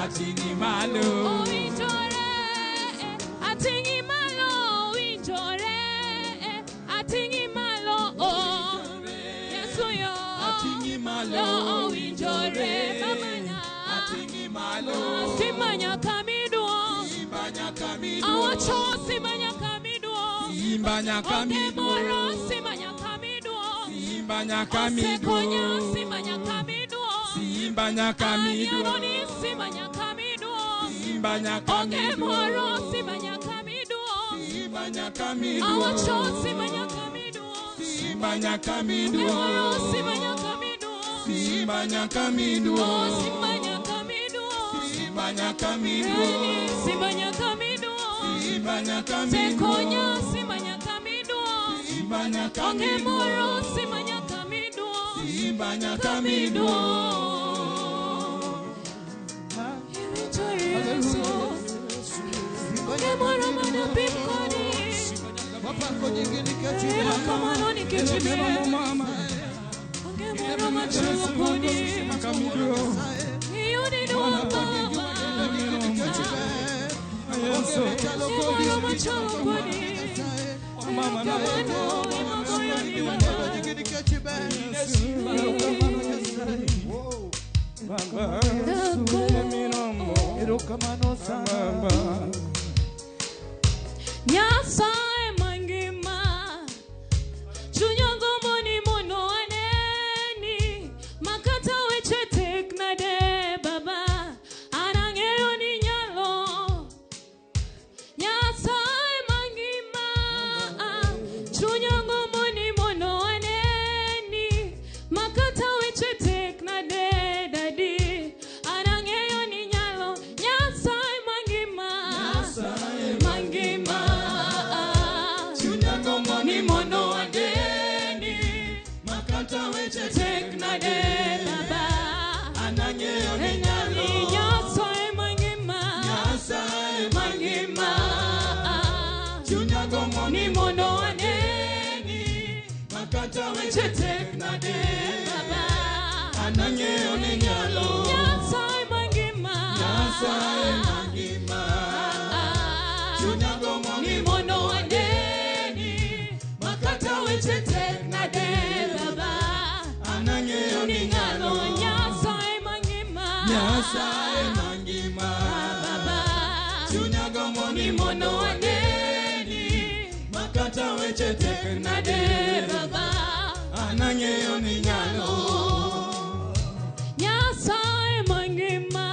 Ating'i malo. Owinjore, ating'i malo, owinjore, ating'i malo, oh. Yesu yo. Ating'i malo. Owinjore, mamanya. Ating'i malo. Simba nyaka miduo. Simba nyaka miduo. Awacho simba nyaka miduo. Simba nyaka Onge miduo. moro simba nyaka miduo. Simba nyaka miduo. Osekonya simba nyaka miduo. Simba nyaka miduo. Ang'eyo ni simba nyaka miduo. Simba nyaka Onge miduo. moro simba nyaka miduo. Simba nyaka miduo. Awacho simba nyaka miduo. Simba nyaka Onge miduo. moro simba nyaka miduo. Simba nyaka miduo. Oh, simba nyaka miduo. Simba nyaka miduo. Simba nyaka miduo. Simba nyaka miduo. Sekonya simba nyaka miduo. Simba nyaka Onge miduo. moro simba nyaka miduo. Simba nyaka miduo. Iwinjo Yesu. Onge moro manapim kodi. Wapako nyingi nikech Erokamano nikech iber. Onge moro machalo kodi. Nyaka miduo. Iyudi duong' Baba. Yesu. Onge moro machalo kodi. Mama na Erokamano emagoyo ni Baba. Baba. Minombo. Erokamano sana. Baba. Nyasaye mangima chunya gombo ni mondo aneni makata weche tek nade baba an ang'eyo ni nyalo Nyasaye mangima chunya gombo ni mondo aneni makata weche tek nade dadi an ang'eyo ni nyalo Nyasaye mangima mangima Chunya gombo ni mondo aneni makata weche tek nade baba An ang'eyo ni nyalo. Nyasaye mangima Nyasaye mangima Chunya gombo ni mondo aneni makata weche weche tek nade baba An ang'eyo ni nyalo. Nyasaye mangima Nyasaye mangima. Chunya gombo ni ni mondo aneni makata weche tek nade baba An ang'eyo ni ni nyalo. nyalo Nyasaye mangima Nyasaye mangima. baba Chunya gombo ni ni mondo aneni makata weche tek nade baba An ang'eyo ni nyalo. Nyasaye mangima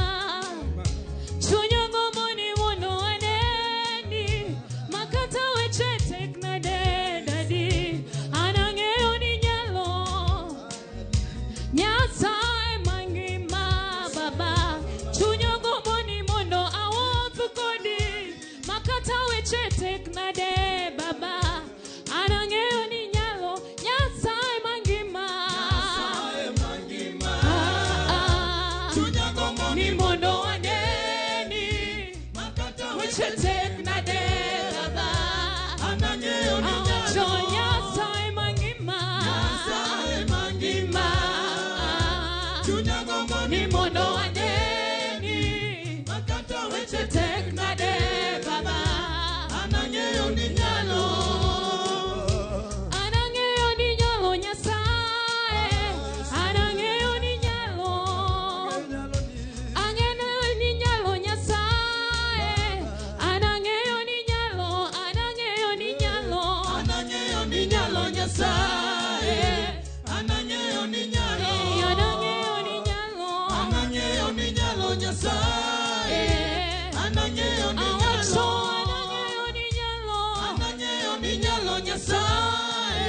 chunya gombo ni mondo aneni makata weche tek nade dadi an ang'eyo ni nyalo Nyasaye mangima baba chunya gombo ni mondo awuoth kodi makata weche tek nade baba an ang'eyo ni nyalo Nyasaye mangima Nyasaye mangima. Ah, ah. Chunya gombo ni ni mondo aneni makata weche tek nade baba An ang'eyo ni awacho nyalo. Nyasaye mangima Nyasaye mangima. Chunya gombo ni ni mondo aneni makata weche weche tek nade baba An ang'eyo ni nyalo. An ang'eyo ni nyalo Nyasaye an ang'eyo ni nyalo Ang'eyo ni nyalo Nyasaye an ang'eyo ni nyalo an ang'eyo ni nyalo An ang'eyo ni nyalo Nyasaye. An ang'eyo ni nyalo. An ang'eyo ni nyalo An ang'eyo ni nyalo Nyasaye. An ang'eyo ni Awacho nyalo. an ang'eyo ni nyalo An ang'eyo ni nyalo Nyasaye.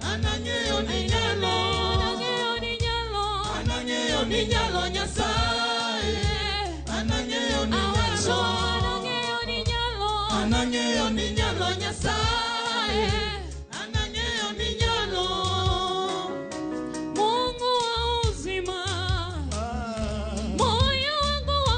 An ang'eyo ni nyalo. An ang'eyo ni nyalo An ang'eyo ni nyalo Nyasaye. An ang'eyo ni Awacho nyalo. an ang'eyo ni nyalo An ang'eyo ni nyalo Nyasaye. An ang'eyo ni nyalo. Mungu wa uzima, moyo wangu wa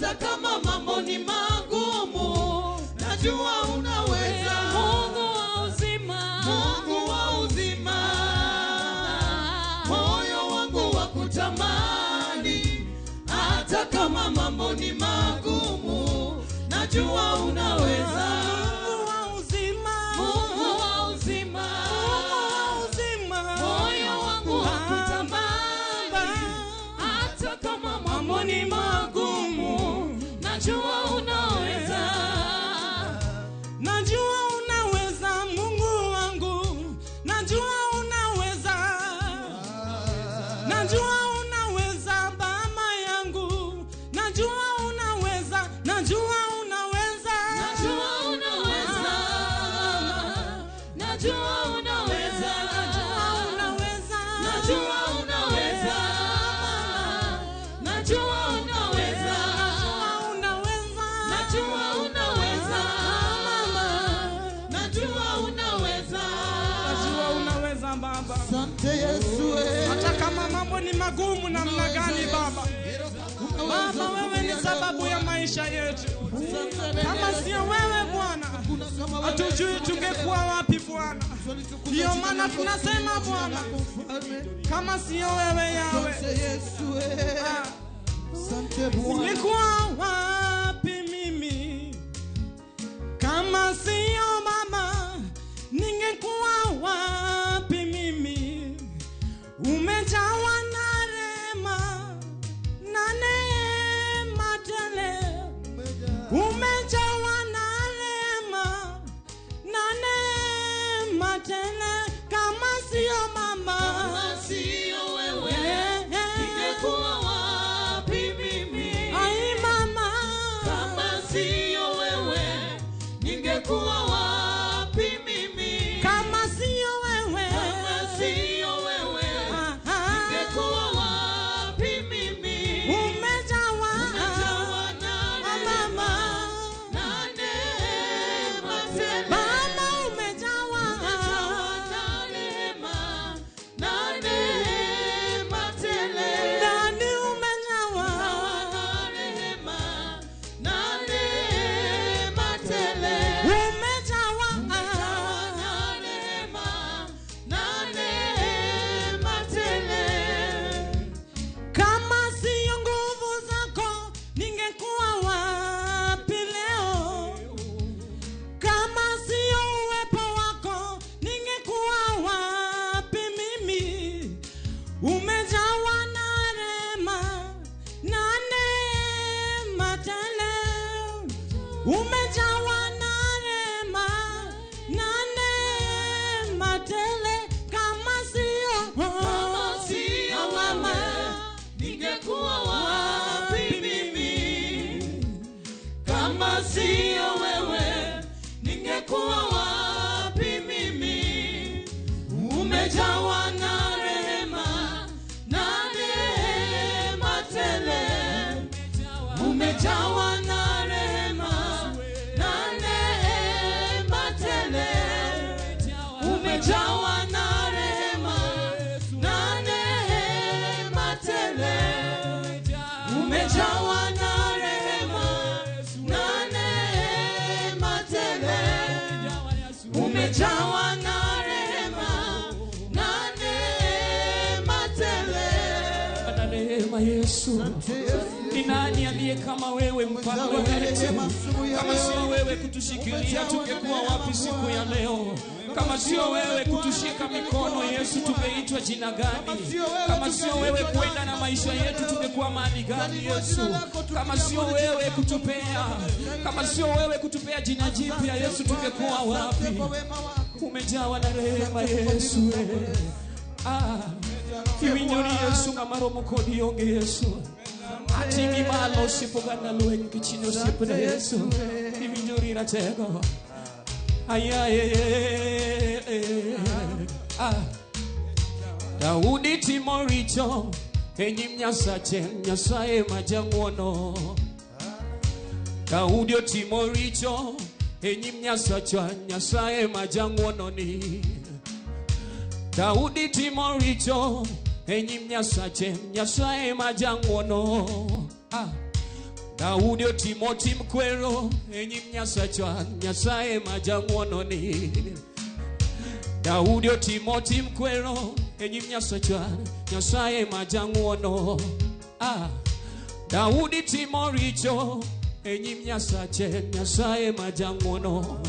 Hata kama mambo ni magumu, najua unaweza. Mungu wa uzima, Mungu wa uzima, moyo wangu wa kutamani. Hata kama mambo ni magumu, najua unaweza. Mungu wa uzima, Mungu wa uzima, Mungu wa uzima, moyo wangu wa kutamani. Hata kama mambo ni magumu, najua unaweza. Najua unaweza Mungu wangu, najua unaweza, najua unaweza baba yangu, najua unaweza, najua unaweza, Najua unaweza, najua unaweza, najua unaweza, najua unaweza, najua unaweza, najua unaweza, najua unaweza, najua unaweza. najua unaweza Baba. Asante Yesu. Hata kama mambo ni magumu namna gani Baba, Baba wewe ni sababu ya maisha yetu. Kama sio wewe Bwana, hatujui tungekuwa wapi Bwana. Ndiyo maana tunasema Bwana, kama sio wewe Yawe, Asante Yesu. ah, Asante Bwana. ningekuwa wapi mimi? Kama sio mama, ningekuwa wapi mimi? Umejawa na rehema na neema tele, umejawa na rehema na neema tele, kama sio mama, Kama sio wewe, Eh, eh. ningekuwa wapi mimi? Ai mama, Kama sio wewe, ningekuwa wapi mimi? kama sio wewe, Kama sio wewe, Ah, ah. ningekuwa wapi mimi? Umejawa Umejawa na mama, rehema na neema tele. Baba umejawa, Umejawa na rehema na neema tele. ndani umejawa, Na rehema na neema tele. umejawa, Na rehema na neema tele. kama sio nguvu zako ningekuwa wapi leo? Kama sio uwepo wako ningekuwa wapi mimi? Umejawa na rehema na neema tele, umejawa na rehema na neema tele, kama sio Kama sio wewe, ningekuwa wapi mimi? Kama sio wewe, ningekuwa wapi mimi? Umejawa na rehema na neema tele. Umejawa na rehema na neema tele. Umejawa na rehema na neema tele. Umejawa na rehema na neema tele. Umejawa na rehema na neema tele. Na neema Yesu. Ni nani aliye kama wewe mfalme wetu? Kama sio wewe kutushikilia tungekuwa wapi siku ya leo? Kama sio wewe kutushika mikono Yesu, tungeitwa jina gani? Kama sio wewe kwenda na maisha yetu, tungekuwa mahali gani Yesu? Kama sio wewe kutupea, kama sio wewe kutupea jina jipya Yesu, tungekuwa wapi? Umejawa na rehema Yesu. Ah, kiwinjori Yesu ng'ama romo kodi onge Yesu. Ating'i malo osipoganda lweny gi chino osiepna Yesu. Iwinjori ratego. Ayaye. Ah. Daudi timo richo e nyim Nyasache, Nyasaye ma jang'wono. Daudi otimo richo e nyim Nyasachwa, Nyasaye ma jang'wono ni. Daudi timo richo e nyim Nyasache, Nyasaye ma jang'wono. Ah. Daudi otimo tim kwero e nyim Nyasachwa, Nyasaye ma jang'wononi. Daudi otimo tim kwero e nyim Nyasachwa, Nyasaye ma jang'wono. Ah, Daudi timo richo e nyim Nyasache, Nyasaye ma jang'wono.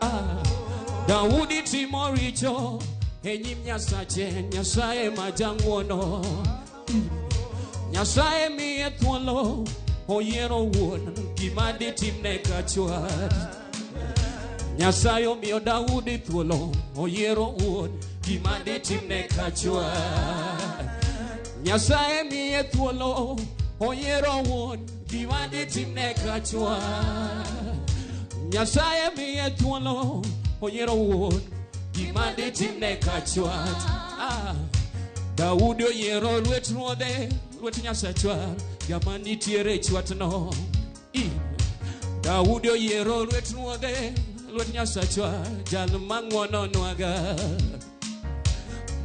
Ah, Daudi timo richo e nyim Nyasache, Nyasaye ma jang'wono. Nyasaye miye thuolo oyiero wuon gima ditimne ka chwat. Nyasaye omiyo Daudi thuolo oyiero wuon gima ditimne ka chwat. Nyasaye miye thuolo oyiero wuon gima ditimne ka chwat. Nyasaye miye thuolo oyiero wuon gima ditimne ka chwat. Ah. Daudi oyiero lwet ruodhe, lwet Nyasachwa, jama nitiere e chwatno. I. Daudi oyiero lwet ruodhe, lwet Nyasachwa, jal mang'wononwaga.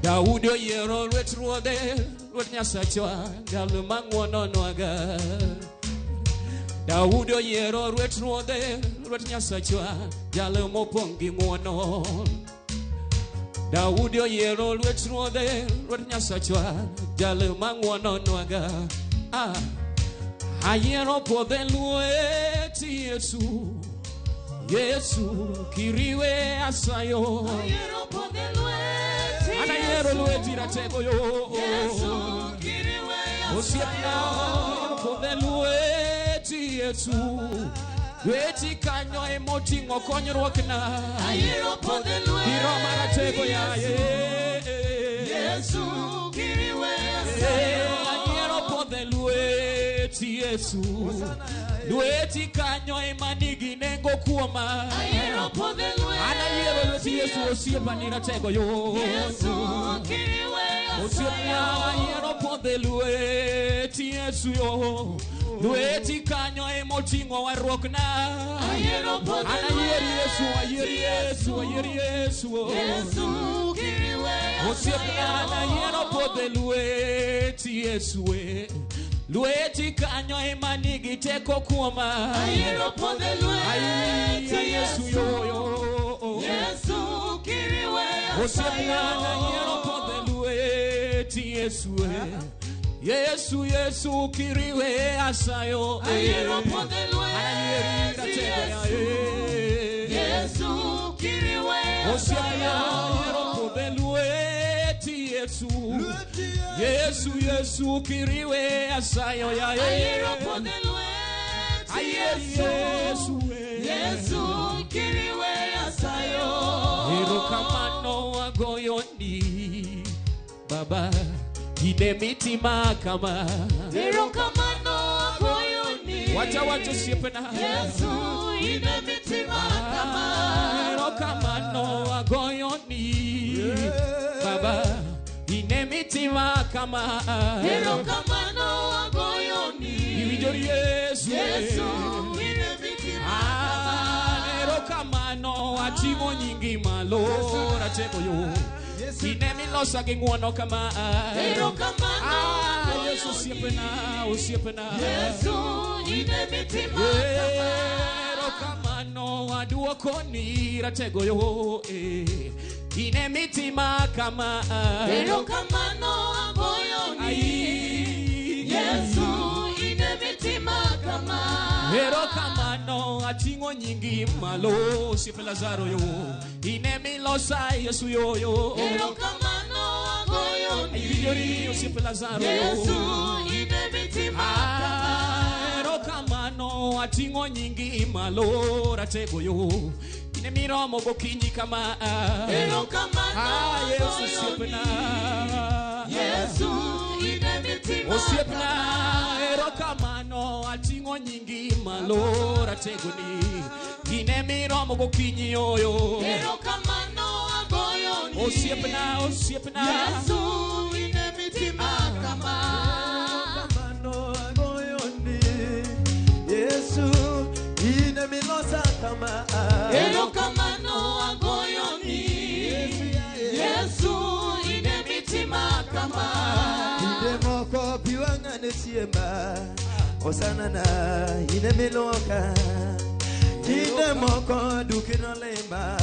Daudi oyiero lwet ruodhe, lwet Nyasachwa, jal mang'wononwaga. Daudi oyiero lwet ruodhe, lwet Nyasachwa, jal mopong' gi ng'wono. Daudi oyiero lwet ruodhe, lwet Nyasachwa, jal mang'wononwaga. Ah, ayiero puodhe lweti Yesu, Yesu kiriwe asayo. Ayiero puodhe lweti An ayiero lweti ratego yo. Yesu kiriwe Osiepna ayiero puodhe lweti Yesu, lweti kanyo emoting'o konyruokna. Ayiero puodhe Biro maratego lweti yaye. Yesu kiriwe asayo. Ayiero puodhe lweti Yesu, lweti kanyo ema nigi nengo kuoma. Ayiero puodhe An ayiero lweti lweti Yesu osiepa ni ratego yo. Yesu kiriwe Osiepna asayo. ayiero puodhe lweti Yesu yo. Lweti kanyo emoting'o warruokna. Ayiero puodhe An ayiero Yesu, ayiero Yesu, ayiero Yesu. Yesu kiriwe Osiepna an ayiero puodhe lweti Yesu we. Lweti kanyo ema nigi teko kuoma. Ayiero puodhe Ai, lweti Yesu Yesu yo yo. Yesu kiriwe Osiepna an ayiero asayo. puodhe lweti Yesu we. Yesu Yesu kiriwe asayo. Ayiero puodhe An ayieri lweti ratego Yesu yaye. Yesu kiriwe Osiepna asayo. ayiero puodhe lweti Yesu. Yesu Yesu kiriwe asayo yaye. Ayiero puodhe lweti Ayieri Yesu Yesu we. Yesu kiriwe asayo. Erokamano agoyoni Baba ine mitima kama. Erokamano agoyoni Wacha wacho osiepna. Yesu ine mitima kama. Erokamano agoyoni Baba ine mitima kama. Erokamano agoyoni Iwinjo Yesu. Yesu ine mitima Ah, erokamano ating'o nyingi malo ratego yo. Ine milosa gi ng'wono kama. Erokamano Ah, Yesu agoyoni osiepna, osiepna. Yesu ine mitima kama. Erokamano aduokoni ratego yo. eh. Ine mitima kama. Erokamano agoyoni Ai. Yesu ine mitima kama. Erokamano ating'o nyingi malo osiepe Lazaro yo. Ine milosa Yesu yo yo. Erokamano agoyoni Iwinjori osiepe Lazaro yo. Yesu ine mitima kama. Ah, Erokamano ating'o nyingi malo ratego yo. Ine miromo gokinyi kama. Erokamano Ah, Yesu agoyoni osiepna. Yesu ine mitima Osiepna kama. erokamano ating'o nyingi malo rategoni. Ine miromo gokinyi yoyo. Erokamano agoyoni Osiepna, osiepna. Yesu ine mitima kama. Mano agoyoni Yesu ine milosa kama. Erokamano agoyoni Yesu ine mitima kama. Kinde moko pi wang'a ne chiema. Osana na ine miluoka. Kinde moko duke nolema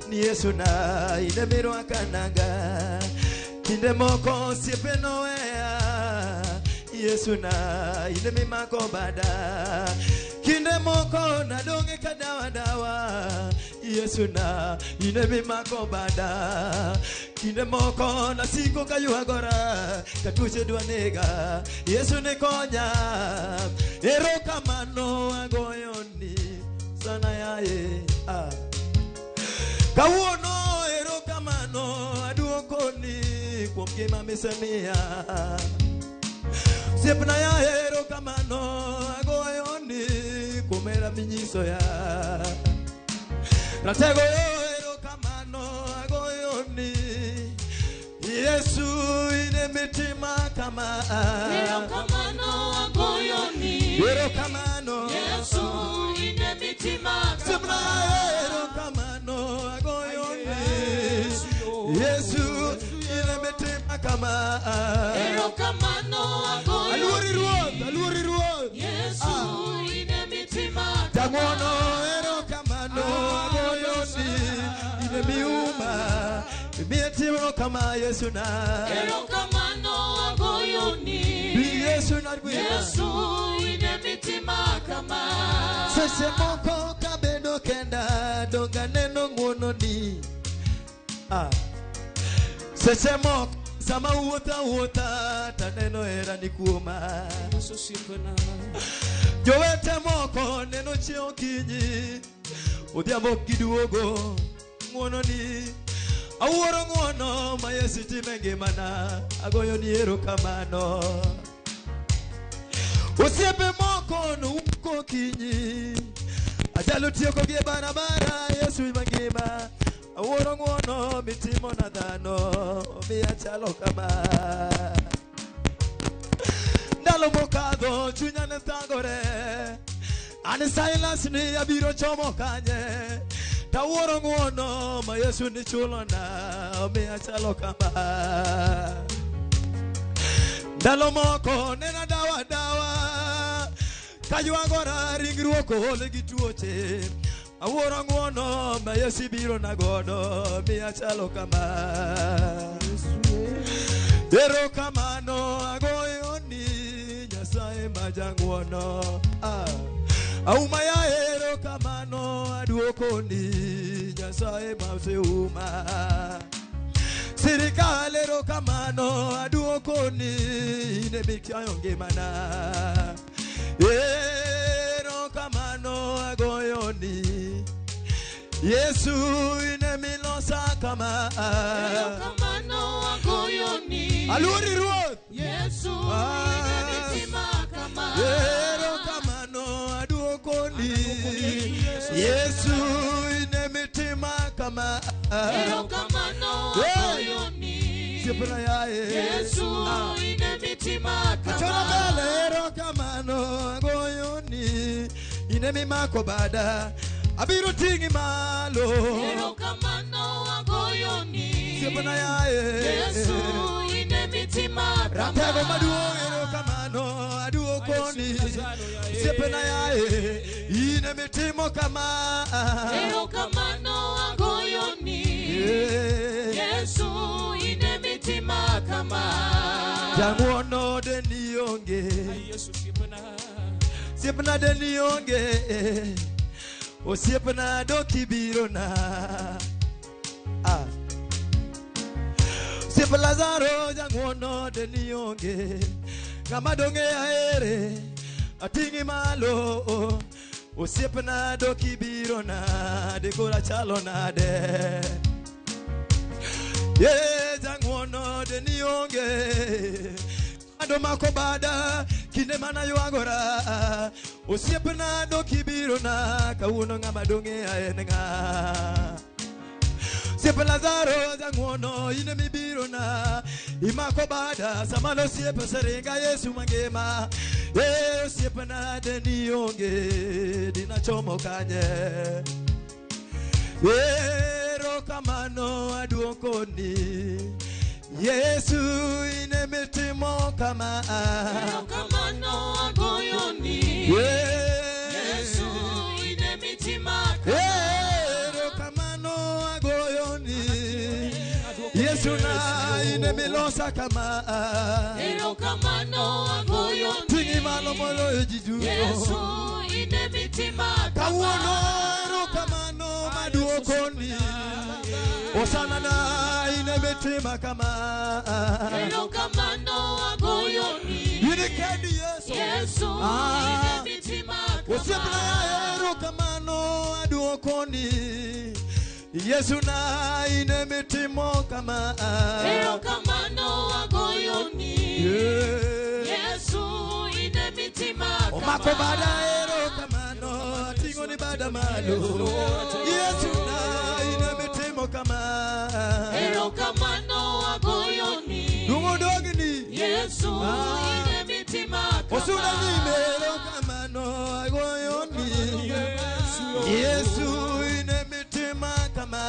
ni Yesu na ine mirwaka nanga. Kinde moko osiepe noweya Yesu na ine mimako bada. Kinde moko nadonge kadawa dawa Yesu na ine mimako bada. Kinde moko nasiko kaywagora katuoche dwa nega Yesu ne konya. Erokamano agoyoni sana yaye. Ah. Kawuono erokamano aduokoni kuom gima misemiya. Osiepna ya erokamano agoyoni kuom hera minyiso ya. Ratego erokamano agoyoni Yesu ine mitima kama. Erokamano agoyoni Erokamano Yesu ine mitima Osiepna kama. erokamano agoyoni Yesu ine mitima kama. Erokamano Aluori agoyoni Ruoth, aluori Ruoth. Yesu ine mitima Jang'wono kama. erokamano agoyoni ine miuma imiye timo kama Yesu na. Erokamano agoyoni Bi Yesu na gwina. Yesu ine mitima kama. Seche moko kabedo kenda donge aneno ng'wononi. Ah. Seche moko sama awuotho awuotha taneno herani kuoma. Yesu osiepena. Jowete moko neno chiewo okinyi odhiambo ok giduogo ng'wononi. Awuoro ng'wono ma Yesu timo e ngimana agoyoni erokamano. Osiepe moko nowuok okinyi ajalo tiekogi e barabara Yesu mangima. Awuoro ng'wono mitimo na dhano omiya chalo kama. Ndalo mokadho chunya ne thagore an Silas ni abiro chomo kanye tawuoro ng'wono ma Yesu ni chulona omiya chalo kama. Ndalo moko nena dawa dawa kaywagora ringruok ool gi tuoche awuoro ng'wono ma Yesu biro na godo miya chalo kama. Erokamano agoyoni Nyasaye ma jang'wono. Ah. Auma ya erokamano aduokoni Nyasaye ma oseuma. Sirikal erokamano aduokoni ine mitiayo ngimana. Erokamano agoyoni Yesu ine milosa kama. Erokamano agoyoni Aluori Ruoth. Yesu Ah. ine mitima kama. Erokamano aduokoni Yesu ine mitima kama. Erokamano Hey. agoyoni Osiepna yaye. Yesu Ah. ine mitima Achora kama. mbele erokamano agoyoni ine mimako bada abiro ting'i malo. Erokamano agoyoni Osiepna yaye. Yesu ine mitima kama. Ratego maduong' erokamano aduokoni osiepna yaye ine mitimo kama. Erokamano agoyoni Yeah. Yesu ine mitima kama. Jang'wono deni onge Yesu osiepena. osiepna deni onge osiepna dok ibirona. Ah. Osiep Lazaro jang'wono deni onge ng'ama dong'e ahere ating'i malo osiepna dok ibirona dikoro achalo nade. Ye jang'wono deni onge ando mako bada kinde mana ywagora osiepna dok ibirona kawuono ng'ama dong'e en ng'a. Osiep Lazaro jang'wono ine mibirona imako bada sama nosiepe oseringa Yesu mangima. E osiepna deni onge dinachomo kanye. Erokamano aduokoni Yesu ine mitimo kama. Erokamano agoyoni Yesu ine mitima kama. Erokamano agoyoni Yesu na ine milosa kama. Erokamano agoyoni. Ting'i malo moloyo ji duto. Yesu ine mitima kama. Kawuono erokamano maduokoni. Osana na ine mitima kama. Erokamano agoyoni. In kendi Yesu. Yesu ine mitima kama. Osiepna erokamano aduokoni. Yesu na ine mitimo kama. Erokamano agoyoni. Yesu ine mitima kama. Omako bada erokamano ating'o ni bada malo. Yesu na ine mitimo kama. Erokamano agoyoni. Duong' odogni. Yesu ine mitima kama. Osuna nyime erokamano agoyoni. Yesu ine mitima kama.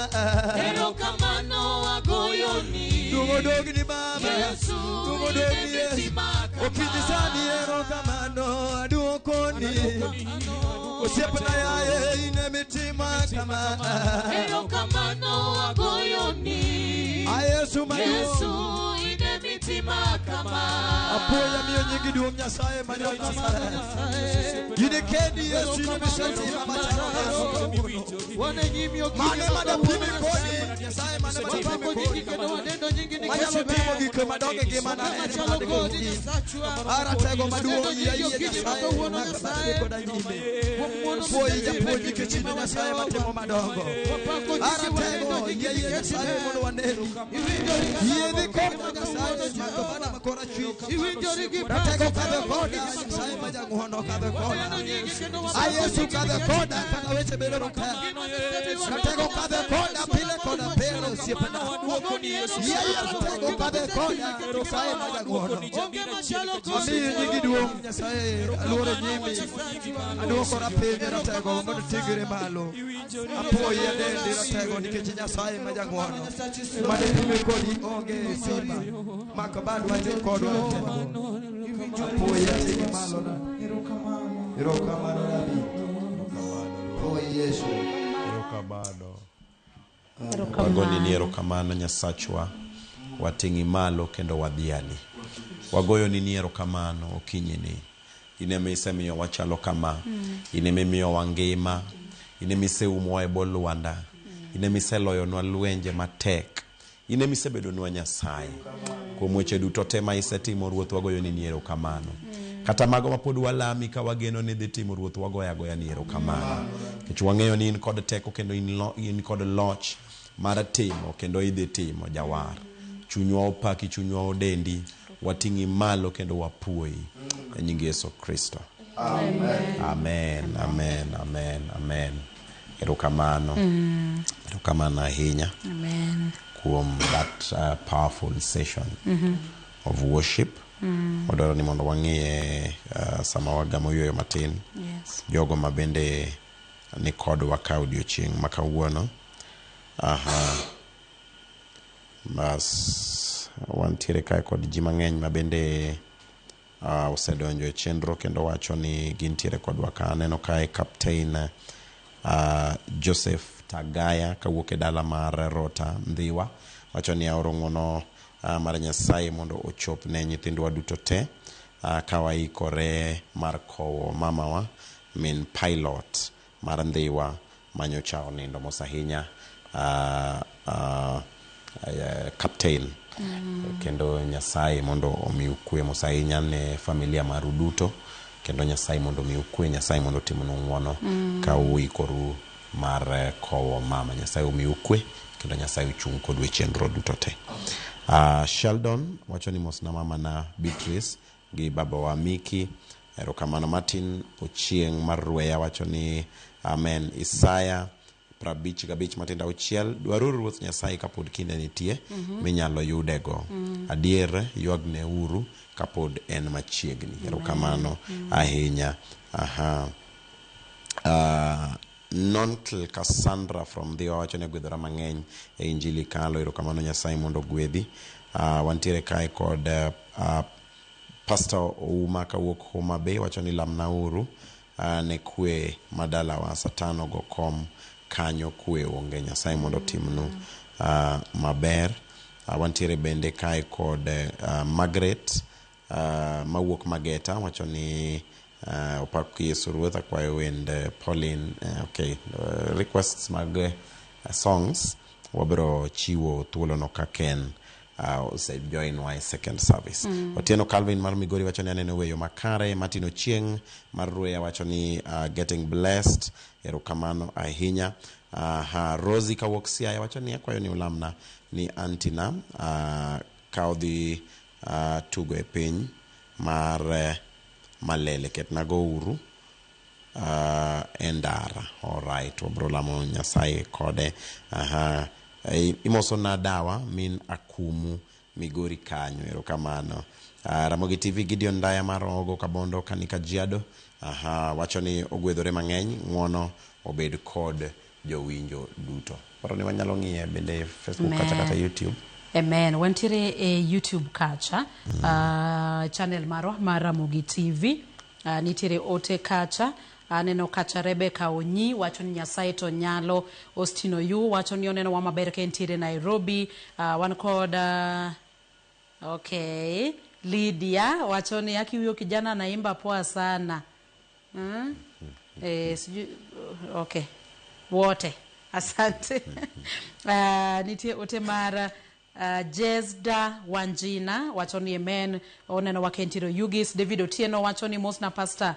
Erokamano agoyoni. Duong' odogni Baba. Yesu Duong' ine odogni Yesu. mitima kama. Okinyi sani erokamano aduokoni. Osiepna yaye ine mitima kama. Erokamano agoyoni. A Yesu maduong'. Yesu ine mitima kama. Apuoya miyo nyingi duong' Nyasaye ma jo-Nazareth. In kendi Yesu ine misetima machalo dhano. Mane madapimi kodi Nyasaye mane madapimi kodi. Manyalo timo gik madongo e ngimana en mana kodi. Aratego maduong' yie Nyasaye makabadhi koda nyime. Puoyi japuonj nikech in e Nyasaye matimo madongo. Aratego yie Nyasaye mondo waneni. Yie dhi koda Nyasaye makabada makorachwich. Ratego kadho koda Nyasaye ma jang'uono kadho koda. A Yesu kadho koda kata weche bedo matek. Ratego kadho koda pile koda pile osiepna. Yie ratego kadho koda Nyasaye ma jang'uono. Amiyo nyingi duong' Nyasaye aluoro nyimi. Aduokora piny ratego mondo ting're malo. Apuoyi adendi ratego nikech Nyasaye ma jang'uono. Mane pime kodi onge simba. Mak badwa dhi kodwa ratego. Apuoyi ating'i malo na. Erokamano Rabi. Apuoyi Yesu. Erokamano. Wagoni ni erokamano Nyasachwa, wating'i malo kendo wadhiali. Wagoyoni ni erokamano okinyini. In ema isemiyo wachalo kama. In ema imiyowa ngima. In ema iseumowa e bwo lwanda. In ema iseloyonwa lwenje matek. In ema isebedonwa Nyasaye. Kuom weche duto te ma isetimo Ruoth wagoyoni ni erokamano. Kata mago ma pod walami ka wageno ni dhi timo Ruoth wagoyo agoya ni erokamano. Nikech wang'eyo ni in kod teko kendo in kod loch mar timo kendo idhi timo jawar. Chunywa opaki, chunywa odendi, wating'i malo kendo wapuoyi. E nying Yesu Kristo. Amen, amen, amen, amen. Erokamano. Erokamano ahinya. Amen. Kuom that powerful session of worship. Wadwaro ni mondo wang'iye sama wagamo yueyo matin. Yes. Jogo ma bende ni kodwa ka odiochieng' ma kawuono. Aha. Bas wantiere kae kod ji mang'eny ma bende osedonjo e chenro kendo wacho ni gintiere kodwa ka. Aneno kae Captain Joseph Tagaya kawuok e dala mar Rota Ndhiwa wacho ni aoro ng'uono mar Nyasaye mondo ochop ne nyithindwa duto te ka waikore mar kowo mamawa min pilot mar Ndhiwa manyocha onindo mos ahinya Captain. Kendo Nyasaye mondo omiu kwe mos ahinya ne familia maru duto, kendo Nyasaye mondo omiu kwe, Nyasaye mondo otimnu ng'uono ka uikoru mar kowo mama. Nyasaye omiu kwe kendo Nyasaye ochung' kodu e chenro duto te. Sheldon wacho ni mosna mama na Beatrice gi babawa Miki. Erokamano. Martin Ochieng' mar Rweya wacho ni amen. Isaya 55:6 dwaruru Ruoth Nyasaye kapod kinde nitie minyalo yudego. Adier ywagneuru kapod en machiegni. Erokamano ahinya. Aha. Nontl Cassandra from Dhiwa wacho ni ogwedhora mang'eny e Injili kalo. Erokamano Nyasaye mondo ogwedhi. Wantiere kae kod Pastor Ouma kawuok Homa Bay wacho ni lamnauru ne kwe madalawa Satan ogo kom kanyo kwe onge. Nyasaye mondo otimnu maber. Wantiere bende kae kod Margaret mawuok Mageta wacho ni opak Yesu Ruoth, akwayo wend Pauline. Okay, requests mag songs wabiro chiwo thuolono ka Ken osejoin wa e second service. Otieno Calvin mar Migori wacho ni aneno weyo makare. Martin Ochieng mar Ruya wacho ni getting blessed, erokamano ahinya. Rosie kawuok Siaya wacho ni akwayo ni ulamna ni antina ka odhi tugo e piny mar Malele, ketnago uru e ndara. Alright, wabro lamo Nyasaye kode. Imoso na dawa min akumu Migori kanyo, erokamano. Ramogi TV Gideon Ndaya mar Ogo Kabondo kani Kajiado wacho ni ogwedhore mang'eny, ng'uono obed kod jowinjo duto. Paro ni wanyalo ng'iye bende Facebook kacha kata YouTube. Amen. Wantiere e YouTube kacha, channel marwa mar Ramogi TV. Nitiere ote kacha. Aneno kacha Rebecca Onyi wacho ni Nyasaye to nyalo. Austin Oyu wacho ni oneno wa maber ka entiere Nairobi. Wan kod okay, Lydia wacho ni aki huyo kijana anaimba poa sana. Sijui, okay. Wote. Asante. Nitie ote mar Jesda Wanjina wacho ni amen, oneno wa kentiro Yugis. David Otieno wacho ni mosna Pastor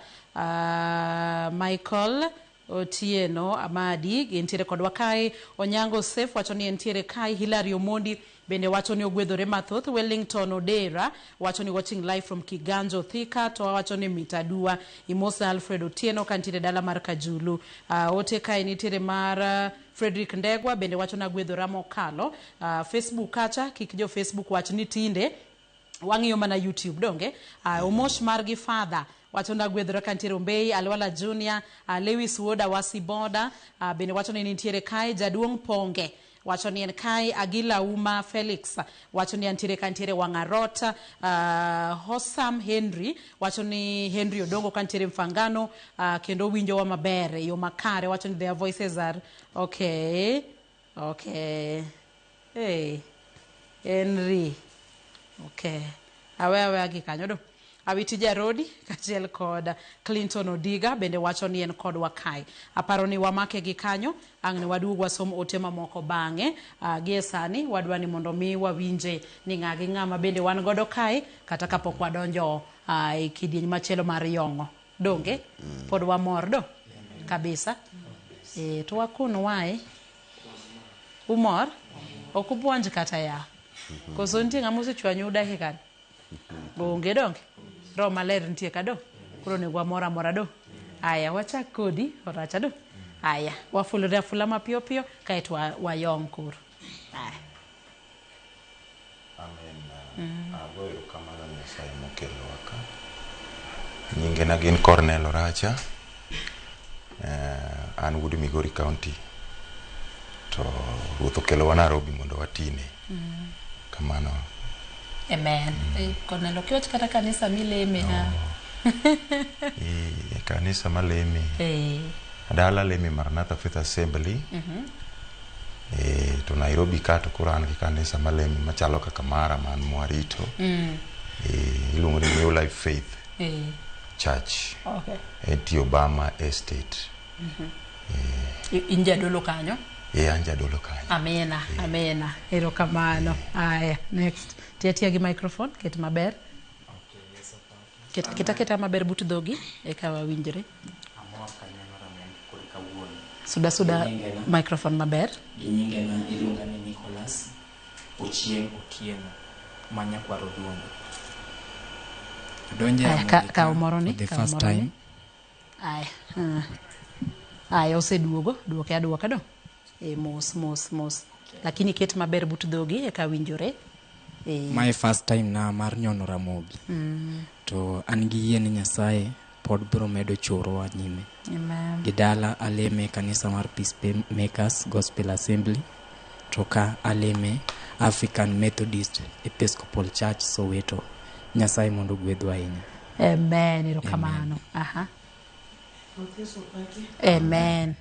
Michael Otieno Amadi gintiere kodwa kae. Onyango Sef wacho ni entiere kae. Hilary Omondi bende wacho ni ogwedhore mathoth. Wellington Odera wacho ni watching live from Kiganjo Thika, to wacho ni mitadua. Imosa Alfred Otieno kantiere dala mar Kajulu. Ote kae nitiere mar Frederick Ndegwa bende wacho na gwedhora mokalo. Facebook kacha kik jo Facebook wach ni tinde wang'iyo mana YouTube donge. Omosh margi father wacho na gwedhora kantiere Ombei. Alwala Junior, Lewis Wuoda Wasi Boda bende wacho ni nitiere kae. Jaduong' Ponge wacho ni en kae. Agila Uma Felix wacho ni antiere kantiere Wang'arota. Hosam Henry wacho ni Henry Odongo kantiere Mfangano, kendo winjowa maber e yo makare, wacho ni their voices are okay. Okay. Hey, Henry. Okay. Awe awe gi kanyo do. Awiti Jarodi kachiel kod Clinton Odiga bende wacho ni en kodwa kae. Aparo ni wamake gi kanyo, ang' ne waduog wasom ote mamoko bang'e. Gie sani wadwa ni mondo mi wawinje ni ng'a gi ng'ama bende wan godo kae kata kapok wadonjo e kidieny machielo mar yong'o. Donge? Pod wamor do? Kabisa. To wakun wae. Umor? Ok ubuonj kata ya. Koso nitie ng'ama osechwanyo dakika ni? Onge donge? Roho maler nitie ka do? Koro onego wamor amora do? Aya, wachak kodi, Oracha do? Aya, wafulore afula mapiyo piyo, kaeto wayong koro. Aya. Amen. Agoyo erokamano Nyasaye mokelowa ka. Nyingena gin Cornel Oracha. An wuod Migori County. To Ruoth okelowa Nairobi mondo watine. Kamano. Amen. Cornel, ok iwach kata kanisa mileme na. E kanisa maleme. Dala leme Maranatha Faith Assembly. To Nairobi ka to koro an gi kanisa maleme machalo kaka mara man mwarito. Iluongo ni New Life Faith Church. Okay. Entie Obama Estate. In jadolo kanyo? An jadolo kanyo. Amena, amena. Erokamano. Aya, next. Tia tia gi microphone, ket maber. Ket aketa maber but dhogi, eka wawinjre. Amor kaneno Ramogi kod kawuono. Suda suda microphone maber. Gi nyingena iluonga ni Nicholas Ochieng Otieno ma nyakwar Odwondo. Adonje Aya, Ramogi kaw moro ni, for the kaw first moro ni. time. Aya. Aya, oseduogo, duoke aduoka do. Mos mos mos. Lakini ket maber but dhogi eka winjore. My first time na mar nyono Ramogi. To an gi yie ni Nyasaye pod biro medo chorowa nyime. Amen. Gi dala aleme kanisa mar Peace Makers Gospel Assembly, to ka aleme African Methodist Episcopal Church Soweto. Nyasaye mondo ogwedhwa ahinya. Amen. Erokamano. Aha. Ruoth Yesu opaki. Amen.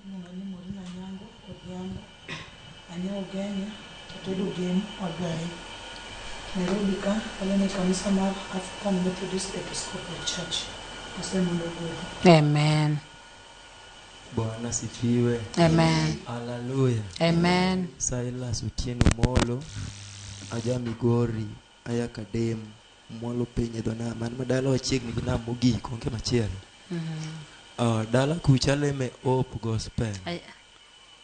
Iluonga ni Maureen Anyango Odhiambo. Anyiewo Ugenya atedo gem wagayi. Nairobi ka alemo e kanisa mar African Methodist Episcopal Church. Nyasaye mondo ogwedhu. Amen. Bwana sifiwe. Amen. Haleluya. Amen. Silas Otieno Molo, aja Migori, aya Kadem, mwalo piny e dho nam. An ma dala wachiegni gi nam mogik, onge machielo. Dala kucha aleme Hope Gospel.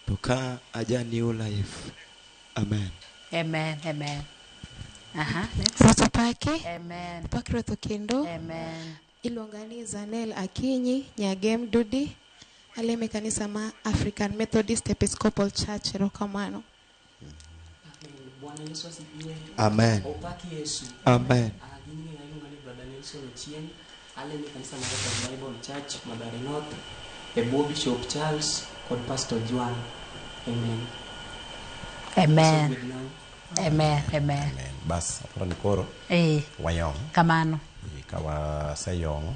To ka aja New Life. Amen. Amen. Amen. Aha. Next. Ruoth opaki. Amen. Opak Ruoth kendo. Amen. Iluonga ni Zanel Akinyi Nyagem Dudi. Alemo e kanisa ma African Methodist Episcopal Church. Erokamano. Bwana Yesu asifiwe. Amen. Opaki Yesu. Amen. Ah, gi nyinga iluonga ni Brother Nelson Ochieng. Alemo e kanisa mar Open Bible Church, Mathare North, e bwo Bishop Charles kod Pastor Juan. Amen. Amen. Yesu ogwedhnau. Amen. Amen. Bas, aparo ni koro wayong. Kamano. Ka waseyong,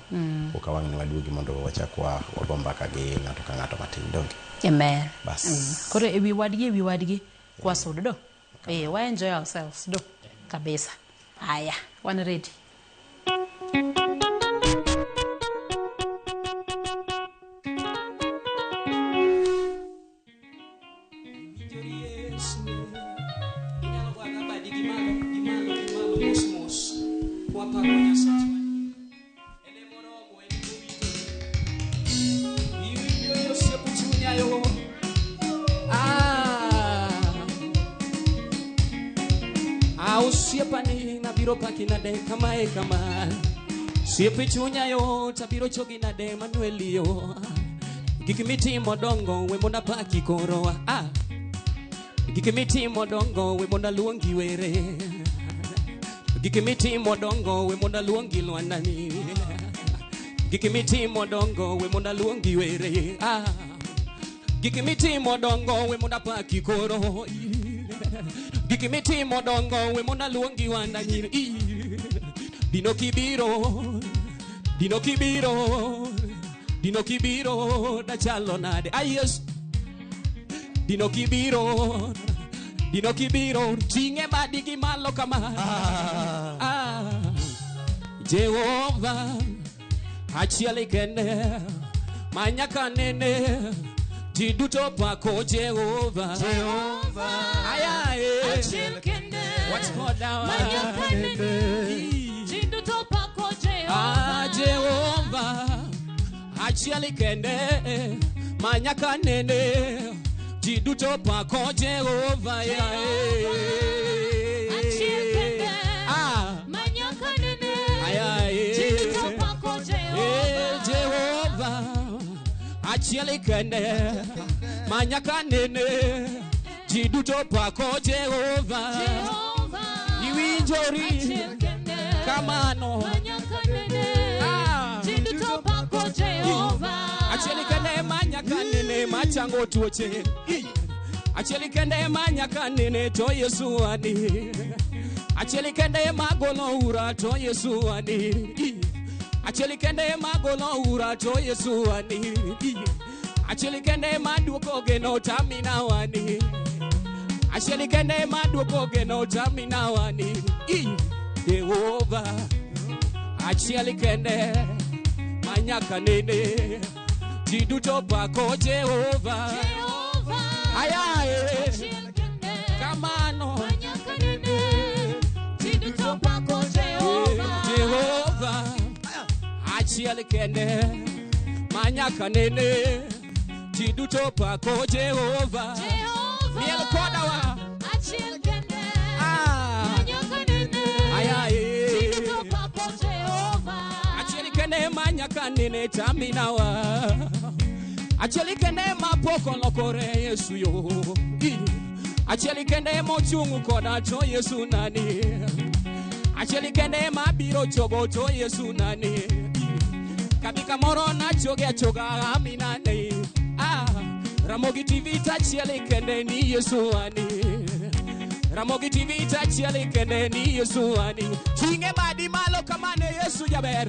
koka wang' ni waduogi mondo wachak wago mbaka gi ng'ato ka ng'ato matin donge. Amen. Bas. Koro ewi wadgi ewi wadgi kwasud do. Wa enjoy ourselves do. Kabisa. Aya, wan ready. Inyalo goyo badi gi malo, gi malo, gi malo, mos mos. Kwapako Nyasachwa. En emoromo, en emowinjore. Iwinjo e osiep chunya yo. Ah. Ah, osiepani nabiro paki nade kamae kama. Osiepe chunya yo, tabiro chogi nade Manuel yo. Gik mitimo dongo, we mondo apaki koro. Ah. Gik mitimo dongo, we mondo aluongi were. Gik mitimo dongo, we mondo aluongi lwandani. Gik mitimo dongo, we mondo aluongi were. Ah. Gik mitimo dongo, we mondo apaki koro. Gik mitimo dongo, we mondo aluongi wandani. Dino kibiro, dino kibiro, dino kibiro, dachalo nade. Ay, yes. Dino kibiro, dino kibiro, ting'e badi gi malo kama. Ah. Jehova, achiel kende, ma nyaka nene, ji duto pako Jehova. Jehova. Ayaye. Achiel kende. Wach koda. Ma nyaka nene. Ji duto pako Jehova. Ah, Jehova, achiel kende, ma nyaka nene, ji duto pako Jehova. Achiel kende. Ah. Ma nyaka nene. Ayaye. Ji duto pako Jehova. Eh, Jehova, achiel kende, ma nyaka nene, ji duto pako Jehova. Jehova. Iwinjori Achiel kende. kamano. Ma nyaka nene. Ah. Ji duto pako Jehova. Achiel kende ma nyaka nene machango tuoche. Achiel kende ma nyaka nene to Yesu ani. Achiel kende ma golo ura to Yesu ani. Achiel kende ma golo ura to Yesu ani. Achiel kende ma duoko geno tamina wani. Achiel kende ma duoko geno tamina wani. Jehova. Achiel kende ma nyaka nene. Ji duto pako Jehova. Jehova. Ayaye. Achiel kende. Kamano. Ma nyaka nene. Ji duto pako Jehova. Jehova. Achiel kende ma nyaka nene. Ji duto pako Jehova. Jehova. Miel koda wa. Achiel kende. Ah. Ma nyaka nene. Ayaye. Ji duto pako Jehova. Achiel kende ma nyaka nene tamina wa. Achiel kende ma pok olokore Yesu yo. Achiel kende mochung' koda to Yesu nani. Achiel kende ma biro chogo to Yesu nani. Kabi kamoro nachoge achoga amina ne. Ah, Ramogi TV tachiel kende ni Yesu ani. Ramogi TV tachiel kende ni Yesu ani. Ting'e badi malo kama ne Yesu jaber.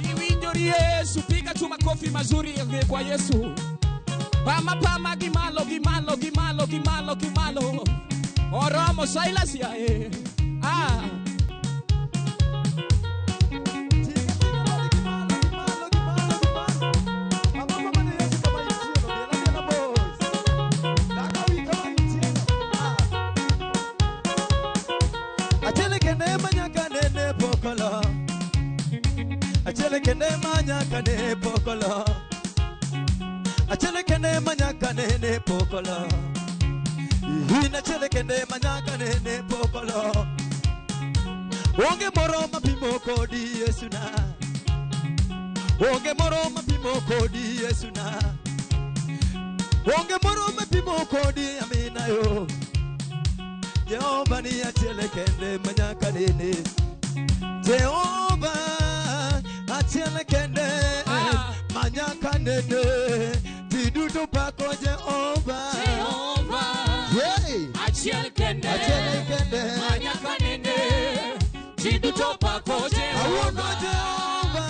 Iwinjori Yesu, piga tu makofi mazuri kwa Yesu. Pama pama gimalo gimalo gimalo gimalo gimalo. Oromo Silas yae. Ah. Achiel kende manyaka nene pokolo. Achiel kende manyaka ne pokolo. Achiel kende manyaka nene pokolo. In achiel kende manyaka nene pokolo. Onge moro mapimo kodi Yesu na. Onge moro mapimo kodi Yesu na. Onge moro mapimo kodi amina yo. Jehova ni achiel kende manyaka nene. Jehova achiel kende manyaka nene. Ji duto pako Jehova. Jehova. Yeah. Achiel kende. Achiel kende. Manyaka nene. Ji duto pako Jehova. Awuono Jehova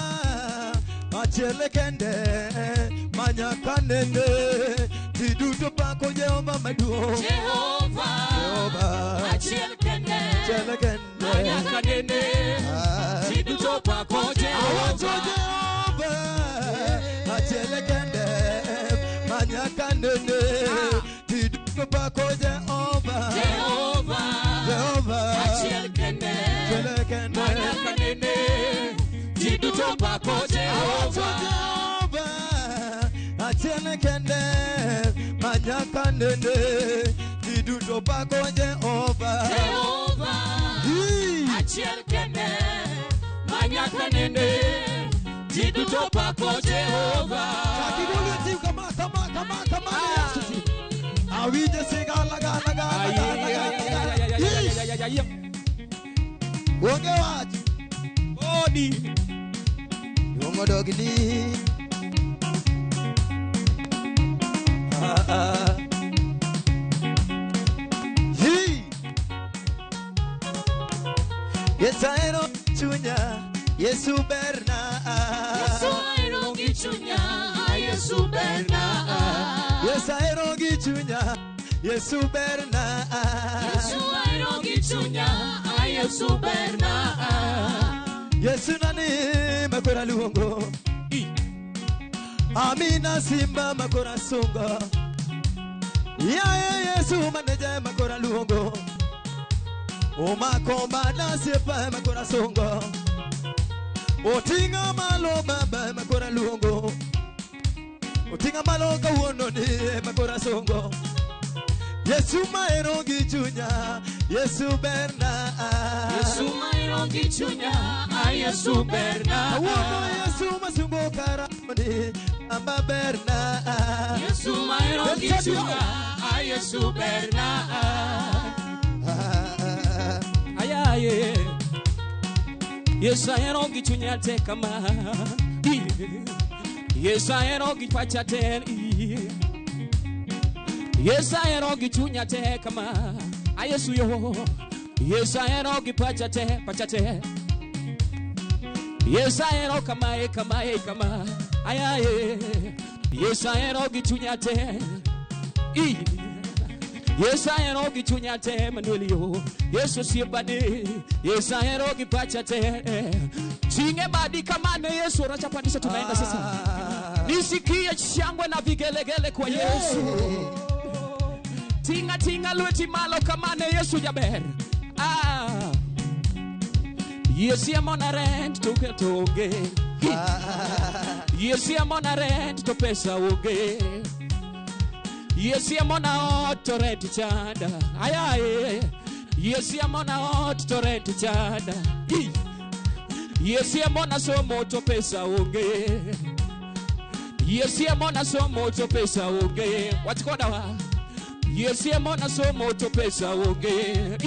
achiel kende manyaka nene. Ji duto pako Jehova maduong'. Jehova. Jehova Achiel kende. achiel kende. Manyaka nene. Ji duto pako Awacho Jehova. Jehova achiel kende manyaka nene. Ji duto pako Jehova. Jehova. Jehova Achiel kende. achiel kende. Manyaka nene. Ji duto pako Awacho Jehova. Jehova achiel kende manyaka nene. Ji duto pako Jehova. Jehova. Hii. Achiel kende. Manyaka nene. Ji duto pako Jehova. Chakigolo tim kama kama kama kama Yesu ti. Awinjo sigala gala gala gala gala. Yes. Onge wach. Odi. Yongo dogni. Ah, ah. Hii. Yesu ahero chunya, Yesu berna. Yesu ahero gi chunya, Yesu berna. Yesu ahero gi chunya, Yesu berna. Yesu ahero gi chunya, Yesu berna. Yesu nani makora luongo. Amina simba makora sungo. Yaye Yesu maneja makora luongo. Omako bada siepa makora sungo. Otinga malo baba makora luongo. Otinga malo kawuono ni makora sungo. Yesu mahero gi chunya, Yesu berna. Yesu mahero gi chunya, Yesu berna. Awuono Yesu masungo karamoni, amba berna. Yesu mahero gi chunya, Yesu berna. Ayaye. Yesu ahero gi chunya te kama. Yesu ahero gi pacha te. Yesu ahero gi chunya te kama. A Yesu yo. Yesu ahero gi pacha te, pacha te. Yesu ahero kama e kama e kama. Ayaye. Yesu ahero gi chunya te. Yesu ahero gi chunya te Manuel yo. Yesu osiepane. Yesu ahero gi pacha te. Tinge badi kama ne Yesu unachapandisha tunaenda sasa. Nisikie shangwe na vigelegele kwa Yesu. Tinga tinga lweti malo kama ne Yesu jaber. Ah. Yesu emona rent to onge. Yesu emona rent to pesa onge. Yesu emona ot to rent chanda. Ayaye. Yesu emona ot to rent chanda. Yesu emona somo to pesa onge. Yesu emona somo to pesa onge. Wachikoda wa. Yesu emona somo to pesa onge.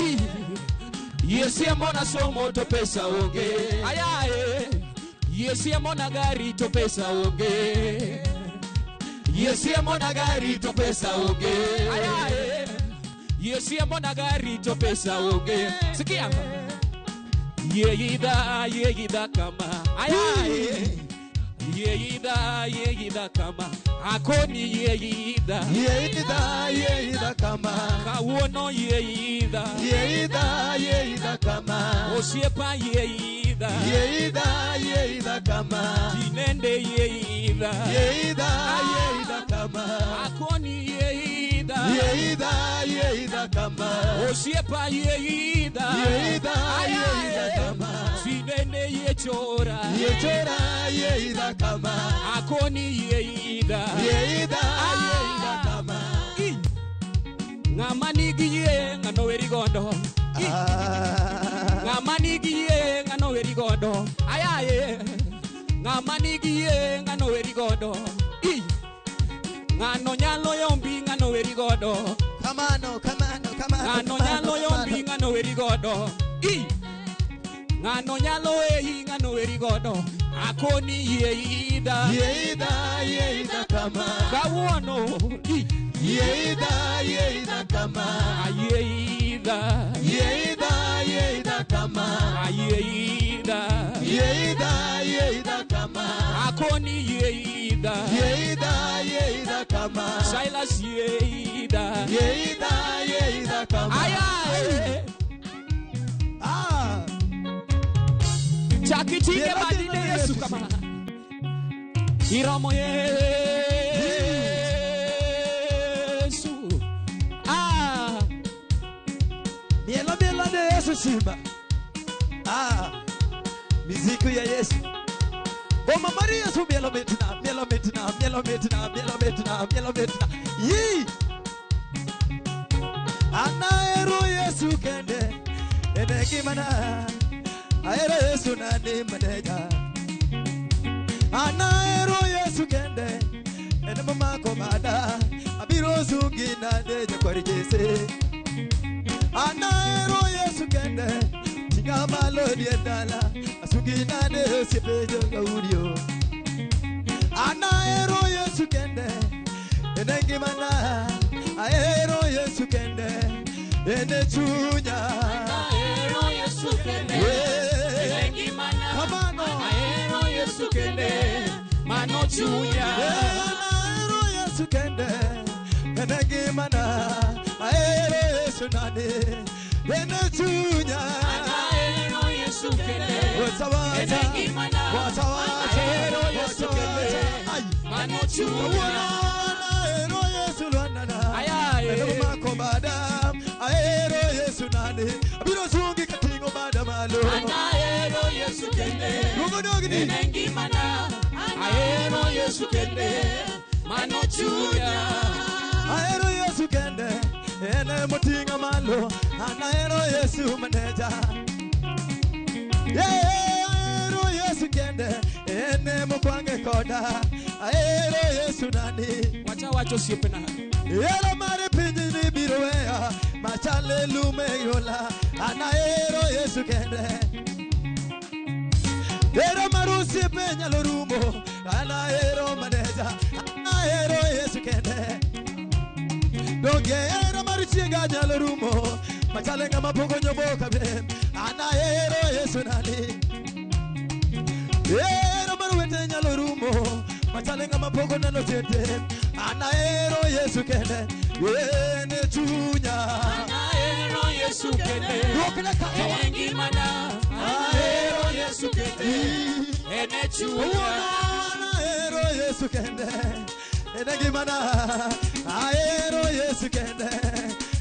Yesu emona somo to pesa onge. Ayaye. Yesu emona gari to pesa onge. Yesu emona gari to pesa onge. Ayaye. Yesu emona gari to pesa onge. Sikia. Yeida yeida kama ayaye Yeida yeida kama akoni yeida Yeida yeida kama kawuono yeida Yeida yeida kama osiepa yeida Yeida yeida kama tinende yeida Yeida yeida kama akoni yeida Yeida yeida kama osiepa yeida Yeida yeida kama tinende yechora Yechora yeida kama akoni yeida Yeida yeida kama Ng'ama nigi yie ng'ano weri godo Ng'ama nigi yie ng'ano weri godo ayaye Ng'ama nigi yie ng'ano weri godo Ng'ano nyalo yombi ng'ano weri godo Kamano kamano kamano Ng'ano nyalo yombi ng'ano weri godo Ng'ano nyalo eyi ng'ano weri godo akoni yeida Yeida yeida kama kawuono Yeida yeida kama Yeida Yeida yeida kama Yeida Yeida yeida kama akoni yeida Yeida yeida kama Silas yeida Yeida yeida kama Ayaye Ah Chakitinge badine Yesu kama Iromo Yesu Ah Mielo mielo ne Yesu simba Ah Miziku ya Yesu Goma mari Yesu mielo mitna mielo mitna mielo mitna mielo mitna mielo mitna Yi Anaero Yesu kende Enegi mana Aero Yesu nani maneja Anaero Yesu kende Ene mama komada Abiro sungi nande jakwari jese Anaero Yesu kende Tinga malo diendala Asungi nande osiepe jongaurio Anaero Yesu kende Ene ngimana Aero Yesu kende Ene chunya Anaero Yesu kende Ene ngimana Kamano Aero Yesu kende Mano chunya Anaero Yesu kende Ene ngimana Aero Yesu nani Ene chunya Anaero Yesu kende Wacha Ene ngimana wacha wacha Aero Yesu kende Mano chunya Anaero Yesu lwanana Ayaye Ene mako bada Aero Yesu nani Abiro sungi katingo bada malo Anaero Yesu kende Luongo dogni Ene ngimana Aero Yesu kende Mano chunya Aero Yesu kende Ene motinga malo Anaero Yesu maneja Aero Yesu kende Ene mokwange koda Aero Yesu nani Wacha wacho osiepena Ero mare piny ni biro weya Machale lume yola Anaero Yesu kende Ero mar osiepe nyalo rumo Anaero maneja Anaero Yesu kende Donge ero mar chienga nyalo rumo Machale ng'ama pok onyobo kabe Anaero Yesu nani Ero mar wete nyalo rumo Machale ng'ama pok oneno tiende Anaero Yesu kende Ene chunya Anaero Yesu kende Duokne kaka Ene ngimana Anaero Yesu kende Ene chunya Anaero Yesu kende Ene ngimana Aero Yesu kende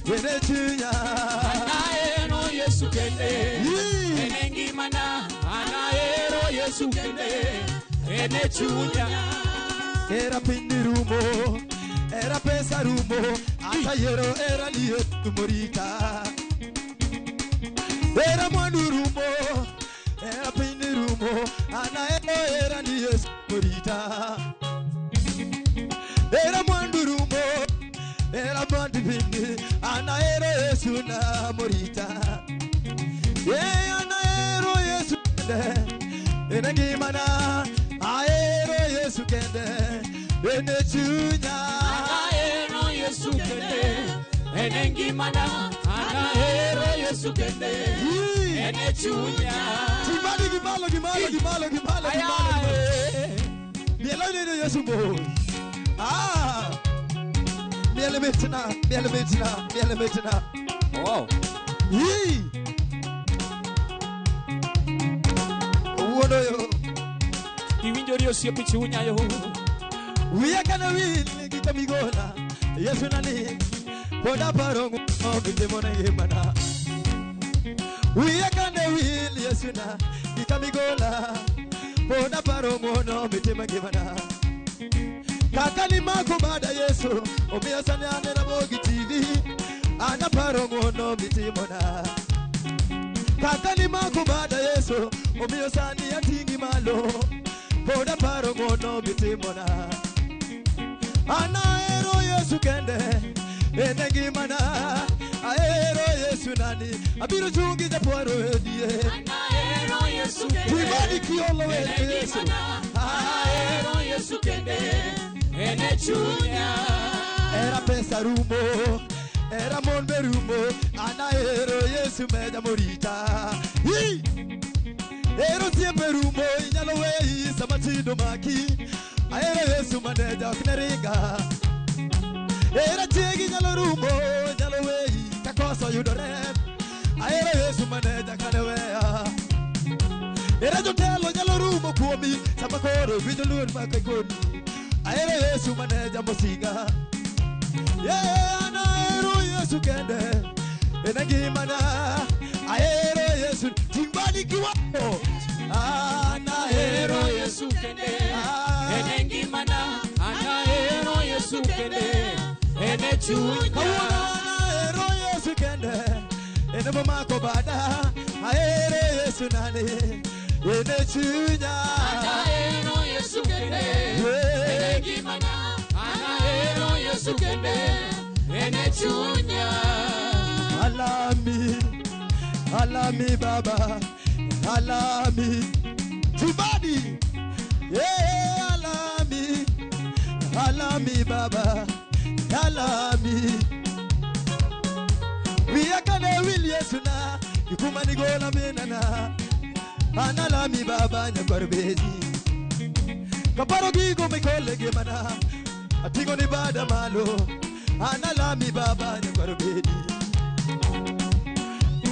Ene chunya Anaero Yesu kende Ene ngimana Anaero Yesu kende Ene chunya Era piny rumo Era pesa rumo Ata yiero era liet morita Era mwandu rumo Era piny rumo Anaero era liet morita Era mwandu rumo Era mwandu piny Anaero Yesu na morita Anaero Yesu kende Ene ngimana Aero Yesu kende Ene chunya Anaero Yesu kende Ene ngimana Anaero Yesu kende Ene chunya. Timani gimalo gimalo gimalo gimalo gimalo. Mielo ni Yesu boy. Ah. Miele mitna, miele mitna, miele mitna. Wow. Yee. Wuono yo. Iwinjo ri osiepe chunya yo. Wiya kane wil gi kamigola. Yesu nani. Pod aparo ng'uono mitimo ne ngimana. Wiya kane wil Yesu na gi kamigola. Pod aparo ng'uono mitimo e ngimana. Kaka nimako bada Yesu, omiyo sani an e Ramogi TV. An aparo ng'uono mitimona. Kaka nimako bada Yesu, omiyo sani ating'i malo. Pod aparo ng'uono mitimona. An ahero Yesu kende, en e ngimana. Ahero Yesu nani, abiro chungi japwaro e die. Ahero Yesu kende. Timani kiolo wende Yesu. Ahero Yesu kende. Ene chunya. Era pesa rumo, era mon be rumo, an ahero Yesu meja morita. Hi! Ero siepe rumo, inyalo weyi sama chido maki. Ahero Yesu maneja ok ne ringa. Era chiegi nyalo rumo, nyalo weyi kakoso yudore. Ahero Yesu maneja kane weya. Era jotelo nyalo rumo kuomi, sama koro winjo luor maka koni. Ahero Yesu maneja mosinga. Yeah, an ahero Yesu kende. En e ngimana. Ahero Yesu. Ting' badi kiwacho. An ahero Yesu kende. Ene ngimana. An ahero Yesu kende. Ene chunya. Kawuono an ahero Yesu kende. En emomako bada. Ahero Yesu nani. Ene chunya. An ahero Yesu kende. Ene ngimana. An ahero Yesu kende. Ene chunya. Alami, alami baba, alami. Tibadi, yeah, alami, alami baba, alami. Wiya kane wil Yesu na, ikuma ni gola menana. Analami baba nyakwar bezi. Kaparo gigo mikole gimana, atingo ni bada malo. Analami baba nyakwar bedi.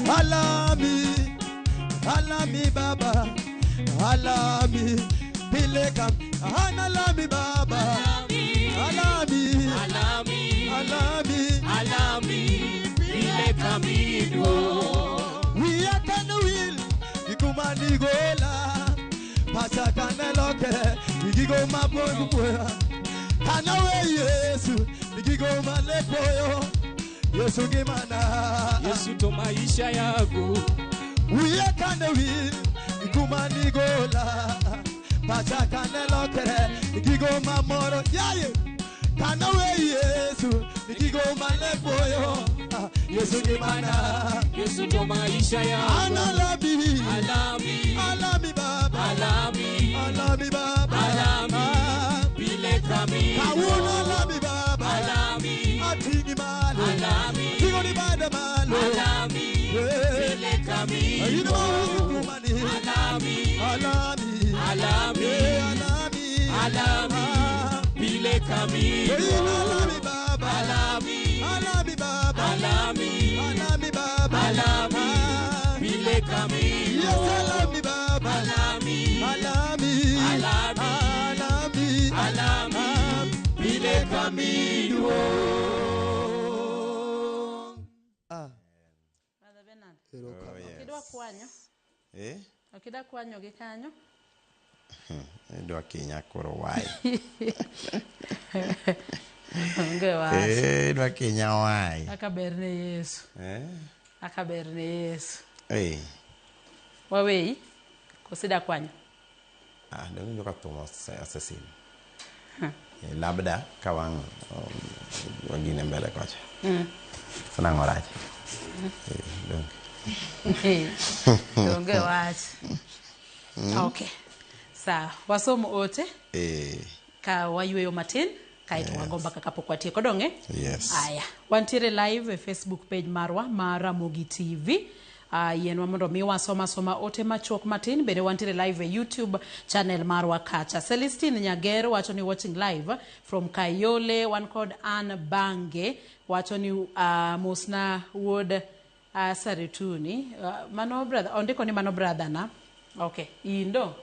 Alami, alami baba, alami, pile kam, analami baba, alami, Alami, alami, alami, pile kamiduo. Wiya kane wil, gikuma ni gola, pacha kane loke, gigo maboyo, kana we Yesu, gigo malepoyo. Yesu ngimana. Yesu to maisha yangu. Wiya kane wil, gikuma ni gola, pacha kane lokere, gigo mamoro, yaye. Kana we Yesu, gigo malepoyo. Yesu ngimana. Yesu to maisha yangu. Analami, Alami, alami baba, alami, alami baba, alami, pile kamiduo. Kawuono alami baba, Alami, ating'i malo, Alami. ating'o ni bada malo, alami, Yeah. pile kamiduo. In ma winjo kumani, Alami, alami, Alami. Yeah, alami, alami, pile To kamiduo. in alami baba, Alami, alami baba, alami, alami baba, alami, pile kamiduo. Yes, alami baba, Alami, alami, Alami. alami, alami, pile kamiduo. Ah. Brother Bernard. Oh, yes. Okidwa kwanyo. Eh? Okidwa kwanyo gi kanyo. Idwa kinya koro wai. Onge wach. Eh, idwa kinya wai. Kaka ber ne Yesu. Eh? Kaka ber ne Yesu. Eh. Waweyi. Koso ida kwanyo. Ah, donge winjo ka thum osesim. Eh, labda ka wang' wagine mbele kocha. Nang'o rach? Eh, donge. Onge wach. Okay. Sawa. Wasom ote ka wayweyo matin kaeto wago mbaka kapok watieko donge? Yes. Aya, wantiere live e Facebook page marwa ma Ramogi TV. Yienwa mondo mi wasom asoma ote machuok matin. Bende wantiere live e YouTube channel marwa kacha. Celestine Nyager wacho ni watching live from Kayole. Wan kod Ann Bange wacho ni mosna wuod Sarituni. Mano brother, ondiko ni mano brother na. Okay, indo.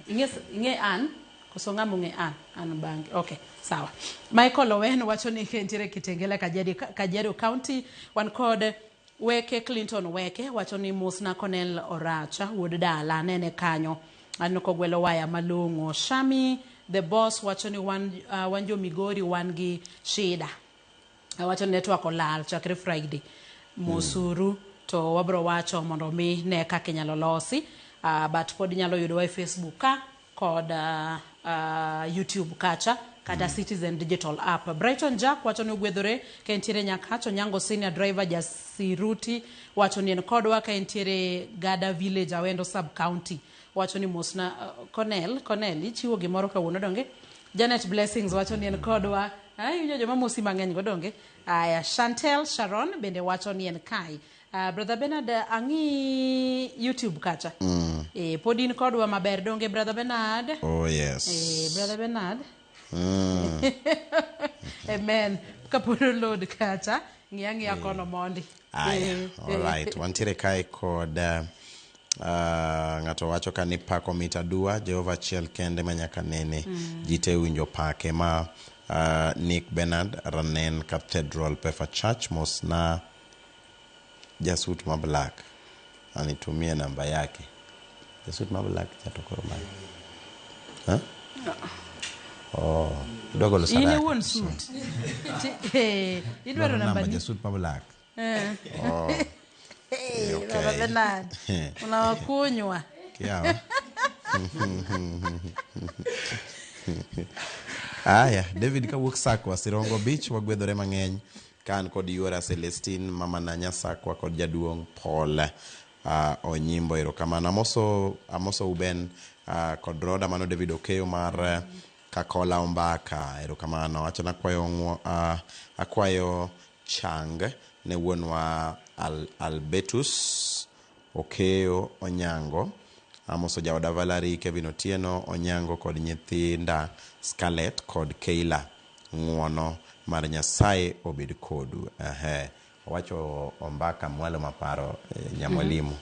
Ing'e Ann? Koso ng'ama ong'e Ann? Ann Bange. Okay, sawa. Michael Owen wacho ni entiere Kitengela, Kajiado County. Wan kod Weke Clinton Weke wacho ni mosna Cornel Oracha wuod dala nene kanyo. Aneno kogwelo waya malong'o. Shami the boss wacho ni wan jo Migori wan gi shida. Wacho ni network olal chakre Friday. Mosuru to wabro wacho mondo mi ne kaka inyalo losi. But pod inyalo yudowa e Facebook ka kod YouTube kacha kata Citizen Digital App. Brighton Jack wacho ni ogwedhore ka entiere Nyakach. Onyango senior driver Jasiruti wacho ni en kodwa ka entiere Gada Village, Awendo Sub County. Wacho ni mosna Cornel ichiwo gimoro kawuono donge? Janet Blessings wacho ni en kodwa. Iwinjo joma mosi mang'eny go donge? Aya, Chantel Sharon bende wacho ni en kae. Brother Bernard, ang'i YouTube kacha. Pod in kodwa maber donge, Brother Bernard? Oh yes. Brother Bernard. Amen. Kapod olod kacha, ng'i ang'iya kono mondi. Aya, all right. Wantiere kae kod ng'ato wacho ka ni pako mit aduwa, Jehova achiel kende ma nyaka nene. Ji te winjo pake ma Nick Bernard Ranen Cathedral Pefa Church mosna jasut ma black anitumie namba yake. Jasut ma black cha to koro mane? Huh? Oh, idwa golo In sadaka. iwuon suit. Idwaro namba ni? Jasut ma black. Oh. Hey, Okay. Baba Bernard. Unawakunywa. Kiawa. Aya, David kawuok Sakwa, Sirongo Beach, wagwedhore mang'eny. Ka an kod yuora Celestine, mama na Nyasakwa kod jaduong' Paul Onyimbo, erokamano. Amoso Uben kod Roda, mano David Okeyo mar Kakola Ombaka, erokamano. Acho akwayo chang ne wuonwa Albertus Okeyo Onyango. Amoso jaoda Valerie, Kevin Otieno Onyango kod nyithinda Scarlett kod Keila. Ng'uono mar Nyasaye obed kodu. Owacho Ombaka mwalo maparo nyamwalimu.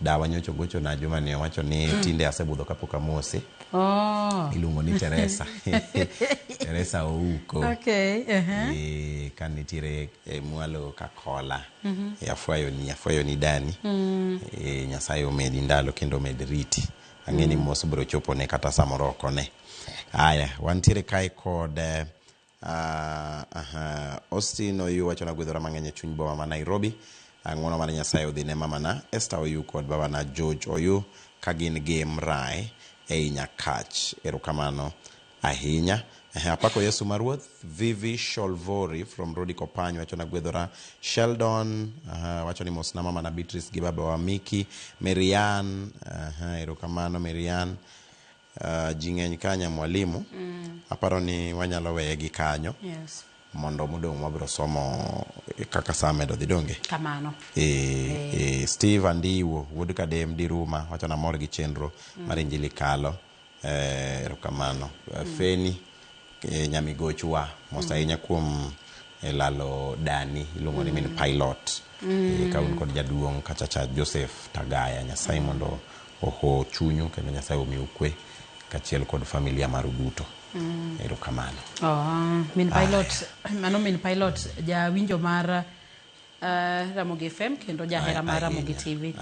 Dawa nyocho gocho na juma ni owacho ni tinde asebudho kapok amose. Iluongo ni Teresa. Teresa Ouko. Okay. Ka nitiere mwalo Kakola. Afwayo ni dani. Nyasaye omedi ndalo kendo omed riti. Ang'e ni mos biro chopo ne kata samoro ok one. Aya, wantiere kae kod Austin Oyu wacho na gwedhora mang'eny e chuny boma ma Nairobi. Ng'uono mar Nyasaye odhi ne mamana Esther Oyu kod babana George Oyu ka gin gi Mrae ei Nyakach. Erokamano ahinya. Apako Yesu ma Ruoth. Vivi Sholvori from Rodi Kopany wacho na gwedhora. Sheldon wacho ni mosna mamana Beatrice gi babawa Miki. Marian, erokamano Marian. Ji ng'eny ka mwalimu. Aparo ni wanyalo weye gi kanyo. Yes. Mondo modong' wabiro somo kaka sa medo dhi donge. Kamano. Steve Andiwo wuod Kadem Diruma wacho na mor gi chenro mar Injili kalo. Erokamano. Feni nyamigochwa mos ahinya kuom lalo dani iluongo ni min pilot. Ka un kod jaduong' kachacha Joseph Tagaya. Nyasaye mondo oho chunyu kendo Nyasaye omiu kwe kachiel kod familia maru duto. Erokamano. Min pilot, mano min pilot jawinjo mar Ramogi FM kendo jahera mar Ramogi TV.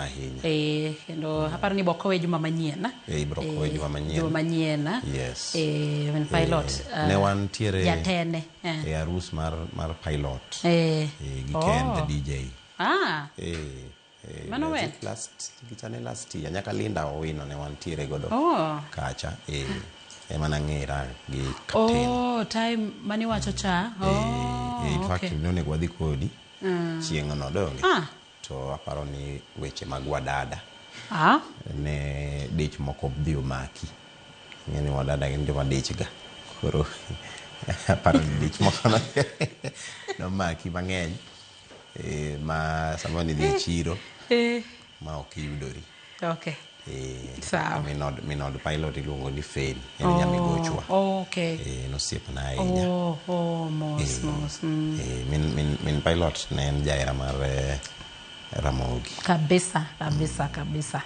Kendo aparo ni bokowe juma manyien. Ibro kowe juma manyien. Juma manyien. Yes. Min pilot. Ne wantiere jatene. E arus mar pilot. Gi Ken the DJ. Mano wen? Gichane last year. Nyaka Linda Owino ne wantiere godo. Kacha. Ema nang'era gi captain. Time mani wacho cha. In fact, nonego wadhi kodi. Chieng' no donge. To aparo ni weche mag wadada. Ne dich moko dhi omaki. Ng'eni wadada gin joma dich ga. Koro aparo ni dich moko nomaki mang'eny. Ma samoro nidhi e chiro Eh, ma ok iyudori. Okay. Eh, Sawa. Min od pilot iluongo ni Feni. En nyamigochwa. Oh, okay. Eh, en osiepna ahinya. Oh, mos, Eh, mos. Eh, min pilot ne en jahera mar Ramogi. Kabisa, kabisa, kabisa.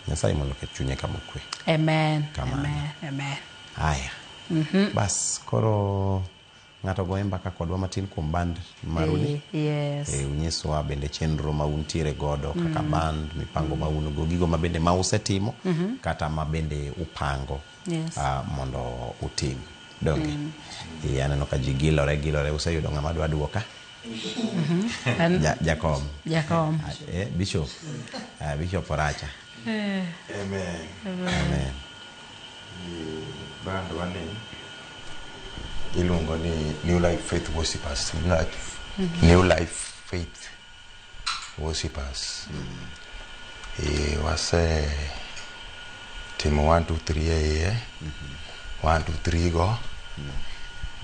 Nyasaye mondo oket chunye kama okwe. Amen. Kamano. Amen. Amen. Haya. Bas, koro ng'ato goye mbaka kodwa matin kuom band maruni. Eh, yes. Unyiswa bende chenro ma untiere godo kaka band, mipango ma un go, gigo ma bende ma usetimo kata ma bende upango Yes. mondo utim. Donge? Aneno ka ji gilore, useyudo ng'ama dwa duoka? Jakom. Jakom. Bishop. Bishop Oracha. Amen. Amen. Band wani iluongo ni New Life Faith Worshippers. New Life Faith Worshippers. Wase timo 1 2 3 e iye. 1 2 3 go.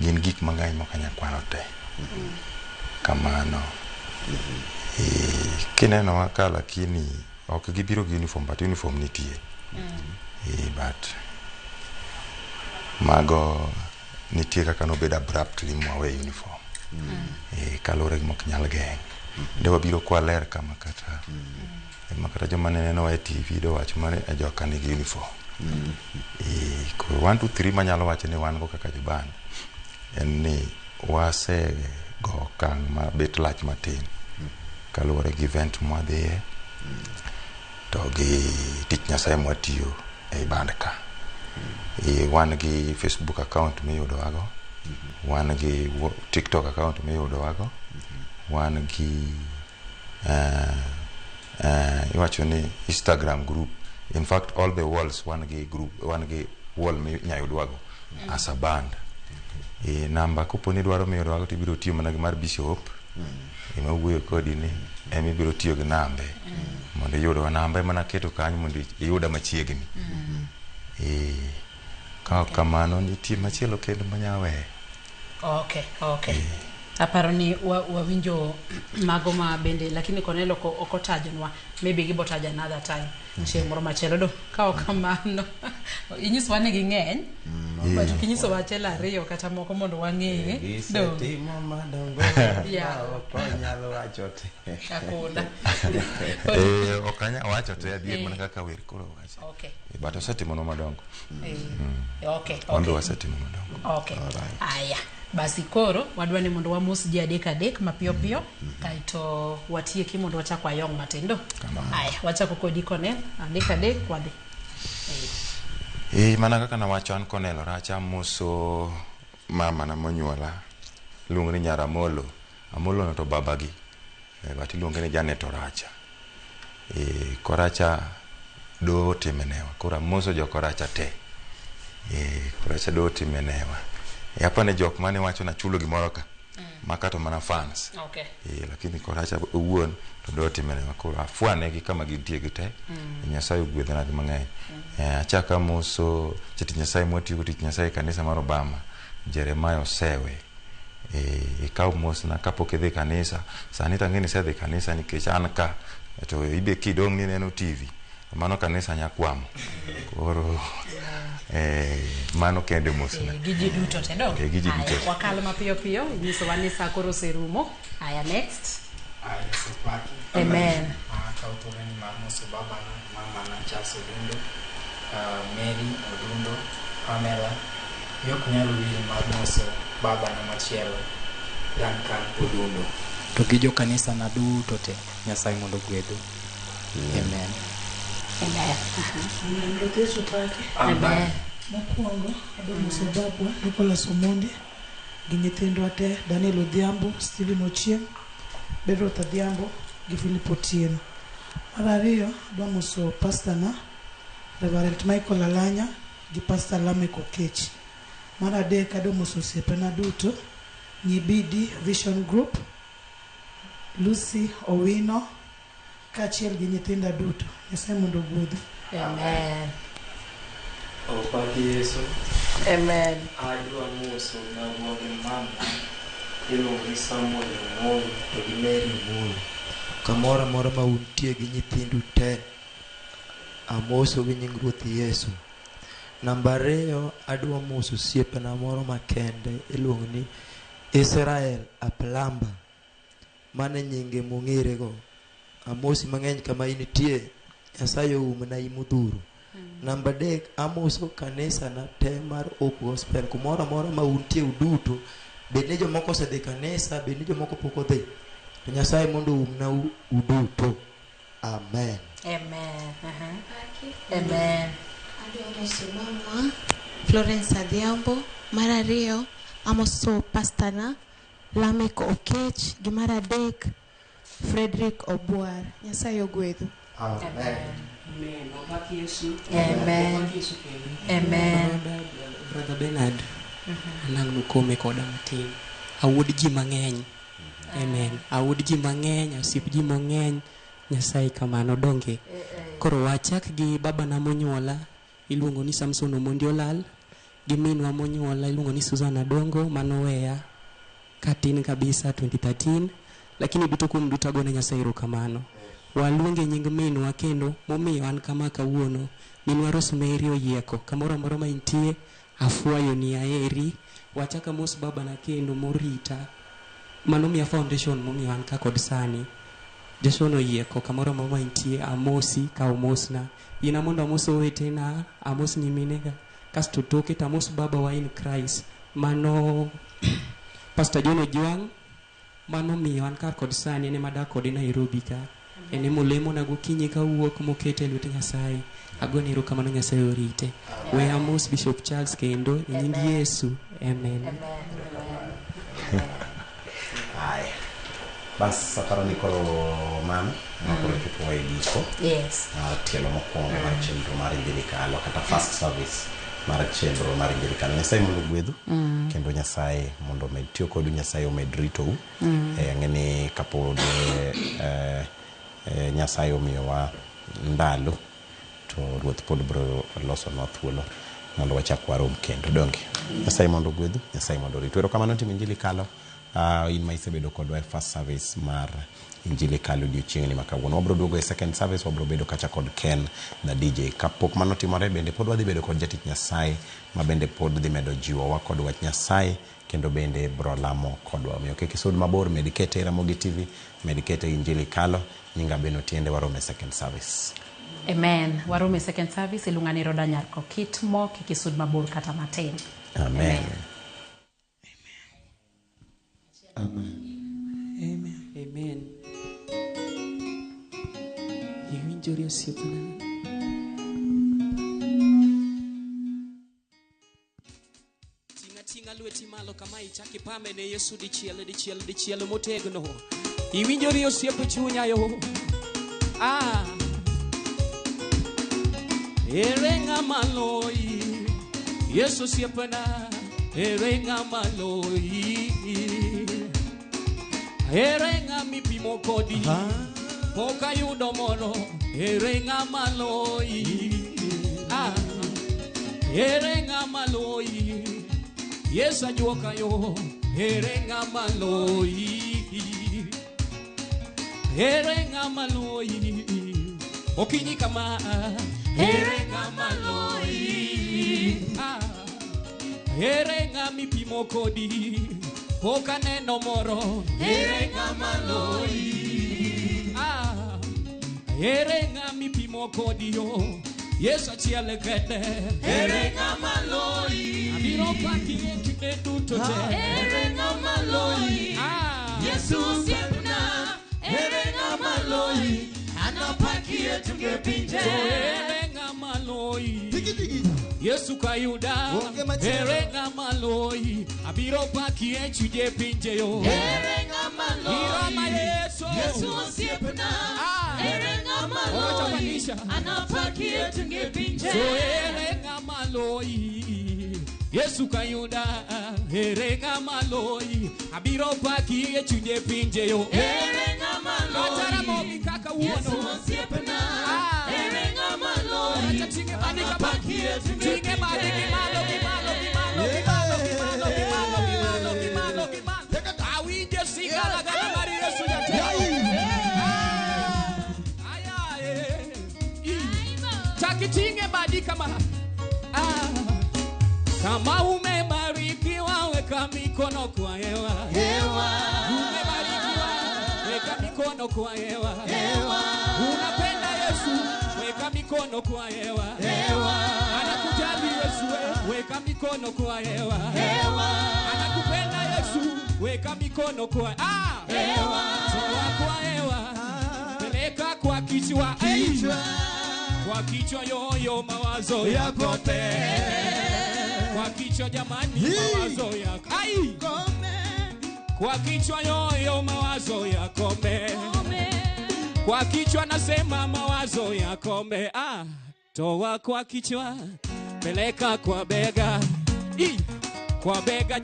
Gin gik mang'eny mok anyal kwano te. Kamano. Kineno ka lakini ok gibiro gi uniform, but uniform nitie. But mago nitie kaka nobedo abruptly mwawe uniform. Kaluwore gi mok nyal geng'. De wabiro kwaler kama kata makata joma ne nenowa e TV dowacho mana e joka nigi uniform. Koro 1 2 3 manyalo wacho ni wan go kaka joband en ni wasego okang' mabet lach matin kaluwore gi event mwadhiye to gi tich Nyasaye mwatiyo ei band ka. Wan gi Facebook account miyudowago, wan gi TikTok account miyudowago, wan gi iwacho ni Instagram group. In fact, all the walls wan gi group, wan gi wall minyayudwago as a band. Namba kopo ni idwaro miyudowago to ibiro tiyo mana gi mar Bishop ema wuoyo kodi ni ema ibiro tiyo gi nambe mondo iyudwa. Namba ema naketo kanyo mondo iyuda machiegni. Ka ok kamano nitie machielo kendo manyaweyo. Okay, okay. Aparo ni wawinjo mago ma bende, lakini Cornel ok otajonwa, maybe gibo tajo another time chieng' moro machielo do. Ka ok kamano inyiswa ni ging'eny, but ok inyisowa achiel ariyo kata moko mondo wang'e. Gisetimo madongo Yeah. ma ok onyal wacho te. Akunda. Ok anyal wacho te adier mana kaka wer koro wacho. Okay. But osetimonwa madongo. Okay, Wan be okay. wasetimo madongo. Okay. Aya. Basi koro wadwa ni mondo wamos ji adek adek mapiyo piyo kaeto watieki mondo wachak wayong' matin do. Aya, wachako kodi Cornel, adek adek wadhi. Mana kaka nawacho an Cornel Oracha amoso mama na monyuola iluongo ni Nyar Amolo. Amolo no to babagi. But iluonge ni Janet Oracha. Koracha do timenewa. Koro amoso jo Koracha te. Koracha do timenewa. Apani jok mane wacho nachulo gimoro ka. Maka to mana fans. Okay. Lakini Koracha owuon to do timenewa. Koro afwanegi kama gintie gi te. Nyasaye ogwedhona gi mang'eny. Achako amoso jatich Nyasaye mwatiyogo tich Nyasaye e kanisa mar Obama, Jeremiah Osewe. Ikaw mosna kapok idhi kanisa. Sani to ang'e ni isedhi kanisa nikech an ka to ibe kidong' ni ineno TV. Mano kanisa nyakwamo. Koro mano kende mosna. Gi ji duto te do. Gi ji duto te. Wakalo mapiyo piyo, inyisowa ni sa koro oserumo. Aya, next. Aya, Sipaki. Amen. Akawo thuoloni mar moso babana, mamana Charles Odundo, Mary Odundo, Pamela. Yok nyal wil mar moso babana machielo, Duncan Odundo. To gi jo kanisa na duto te, Nyasaye mondo ogwedhu. Amen. Amen. Ruoth Yesu paki. Amen. Mokwongo adwa moso babwa Nicholas Omondi gi nyithindwa te Daniel Odhiambo, Stephen Ochieng', Bedroth Adhiambo gi Philip Otieno. Mar ariyo adwa moso pastor na Reverend Michael Alanya gi Pastor Lamek Okech. Mar adek adwa moso osiepena duto Nyibidi Vision Group, Lucy Owino kaachiel gi nyithinda duto. Nyasaye mondo ogwedhu. Amen. Opaki Yesu. Amen. Adwa moso babwa gi mama Iluongo ni Samuel Omolo to gi Mary Omolo. Kamoro amora ma untie gi nyithindu te, amoso gi nying Ruoth Yesu. Namba ariyo, adwa moso osiepna moro makende iluongo ni Israel Aplamba. Mano e nyinge mong'erego. Amosi mang'eny kama intie, Nyasaye oumna imodhuro. Namba adek, amoso kanisa na te mar Hope Gospel kumoro amora ma untie uduto, bed ni jomoko osedhi kanisa, bed ni jomoko pok odhi. To Nyasaye mondo oumna uduto. Amen. Amen. Aha. Amen. Adwa moso mama Florence Adhiambo. Mar ariyo amoso pastana Lamek Okech gi mar adek Frederick Obwar. Nyasaye ogwedhu. Amen. Amen. Opak Yesu. Amen. Opak Yesu kendo. Amen. Brother Bernard, anang' nukome koda matin. Awuod ji mang'eny. Amen. Awuod ji mang'eny, osiep ji mang'eny. Nyasaye kamano donge. Koro wachak gi babana monyuola iluongo ni Samson Omondi Olal gi minwa monyuola iluongo ni Susan Adongo manoweya katin kabisa 2013 lakini duto kuom duto agone Nyasaye erokamano. Waluonge nying minwa kendo momiyo an kama kawuono. Minwa Rosemary Oyieko kamoro amora ma intie afwayo ni aheri. Wachak amos babana kendo morita manomiya foundation momiyo an ka kod sani. Jason Oyieko kamoro amora ma intie amosi ka omosna. Ina mondo amos owetena, amos nyiminega. Kasto toke to amos babawa in Christ. Mano Pastor John Ojwang' mano miyo an kar kod sani en ema adak kode Nairobi ka. En ema olemona gokinyi kawuok mokete e lwet Nyasaye. Agone erokamano Nyasaye orite. We amos Bishop Charles kendo e nying Yesu. Amen. Haya. Bas aparo ni koro mano ma koro chopo e giko. Yes. Mar tielo mokwongo mar chenro mar Injili Kalo kata first service mar chenro mar Injili Kalo. Nyasaye mondo ogwedhu kendo Nyasaye mondo omed tiyo kodu, Nyasaye omed ritou. Ang'e ni kapod Nyasaye omiyowa ndalo to Ruoth pod biro losonwa thuolo mondo wachak warom kendo donge. Nyasaye mondo ogwedhu, Nyasaye mondo oritu. Erokamano tim Injili Kalo. In ma isebedo kodwa e first service mar Injili Kalo odiochieng'ni ma kawuono. Wabiro duogo e second service, wabiro bedo kacha kod Ken the DJ. Kapok mano otimore bende pod wadhi bedo kod jatich Nyasaye ma bende pod dhi medo jiwowa kod wach Nyasaye kendo bende bro lamo kodwa. Omiyo kik isud mabor, med kete e Ramogi TV, med kete e Injili Kalo. Nyinga Beno Tiende, warom e second service. Amen. Warom e second service iluonga ni Roda Nyarko Kitmo, kik isud mabor kata matin. Amen. Amen. Amen. Iwinjori osiepna. Ting'a ting'a lweti malo kama ichak ipame ne Yesu dichiel dichiel dichiel motegno. Iwinjori osiep chunya yo. Ah. Ere ng'ama loyi, Yesu osiepna, ere ng'ama loyi. Ere ng'ama ipimo kodi, pok ayudo moro, ere ng'ama loyi. Ah. Ere ng'ama loyi, Yesu ajuoka yo, ere ng'ama loyi. Ere ng'ama loyi, okinyi kama, ere ng'ama loyi. Ah. Ere ng'ama ipimo kodi, pok aneno moro, ere ng'ama loyi. Ah. Ere ng'ama ipimo kodi yo, Yesu achiel kende, Ere ng'ama loyi. Abiro paki e kinde duto te. Ere ng'ama loyi. Ah. Yesu osiepna, ere ng'ama loyi. Anapakie tunge pinje. To ere ng'ama loyi. Yesu kayuda, ere ng'ama loyi. Abiro paki e chunje pinje yo. Ere ng'ama loyi. Irama Yesu. Yesu osiepna, ere ng'ama loyi. Anapakie tunge pinje. So ere ng'ama loyi. Yesu kayuda, ere ng'ama loyi. Abiro paki e chunje pinje yo. Ere ng'ama loyi. Kata Ramogi kaka wuono. Yesu osiepna, ere ng'ama loyi. Anapakie tunge Tinge malo, pinje. gi malo, gi malo, gi malo, gi malo, gi malo, gi malo, gi malo, gi malo, gi malo. Kama umebarikiwa weka mikono kwa hewa. Hewa. Umebarikiwa weka mikono kwa hewa. Hewa. Unapenda Yesu weka mikono kwa hewa. Hewa. Anakujali Yesu weka mikono kwa hewa. Hewa. Anakupenda Yesu weka mikono kwa Hewa. Toa kwa hewa. Peleka kwa kichwa. Kichwa. Kwa kichwa yoyo mawazo Yapote. Kwa kichwa jamani mawazo yako. Ai! Kwa kichwa yoyo mawazo yakome. Kwa kichwa nasema mawazo yakome. Ah, toa kwa kichwa, peleka kwa bega. I, kwa bega.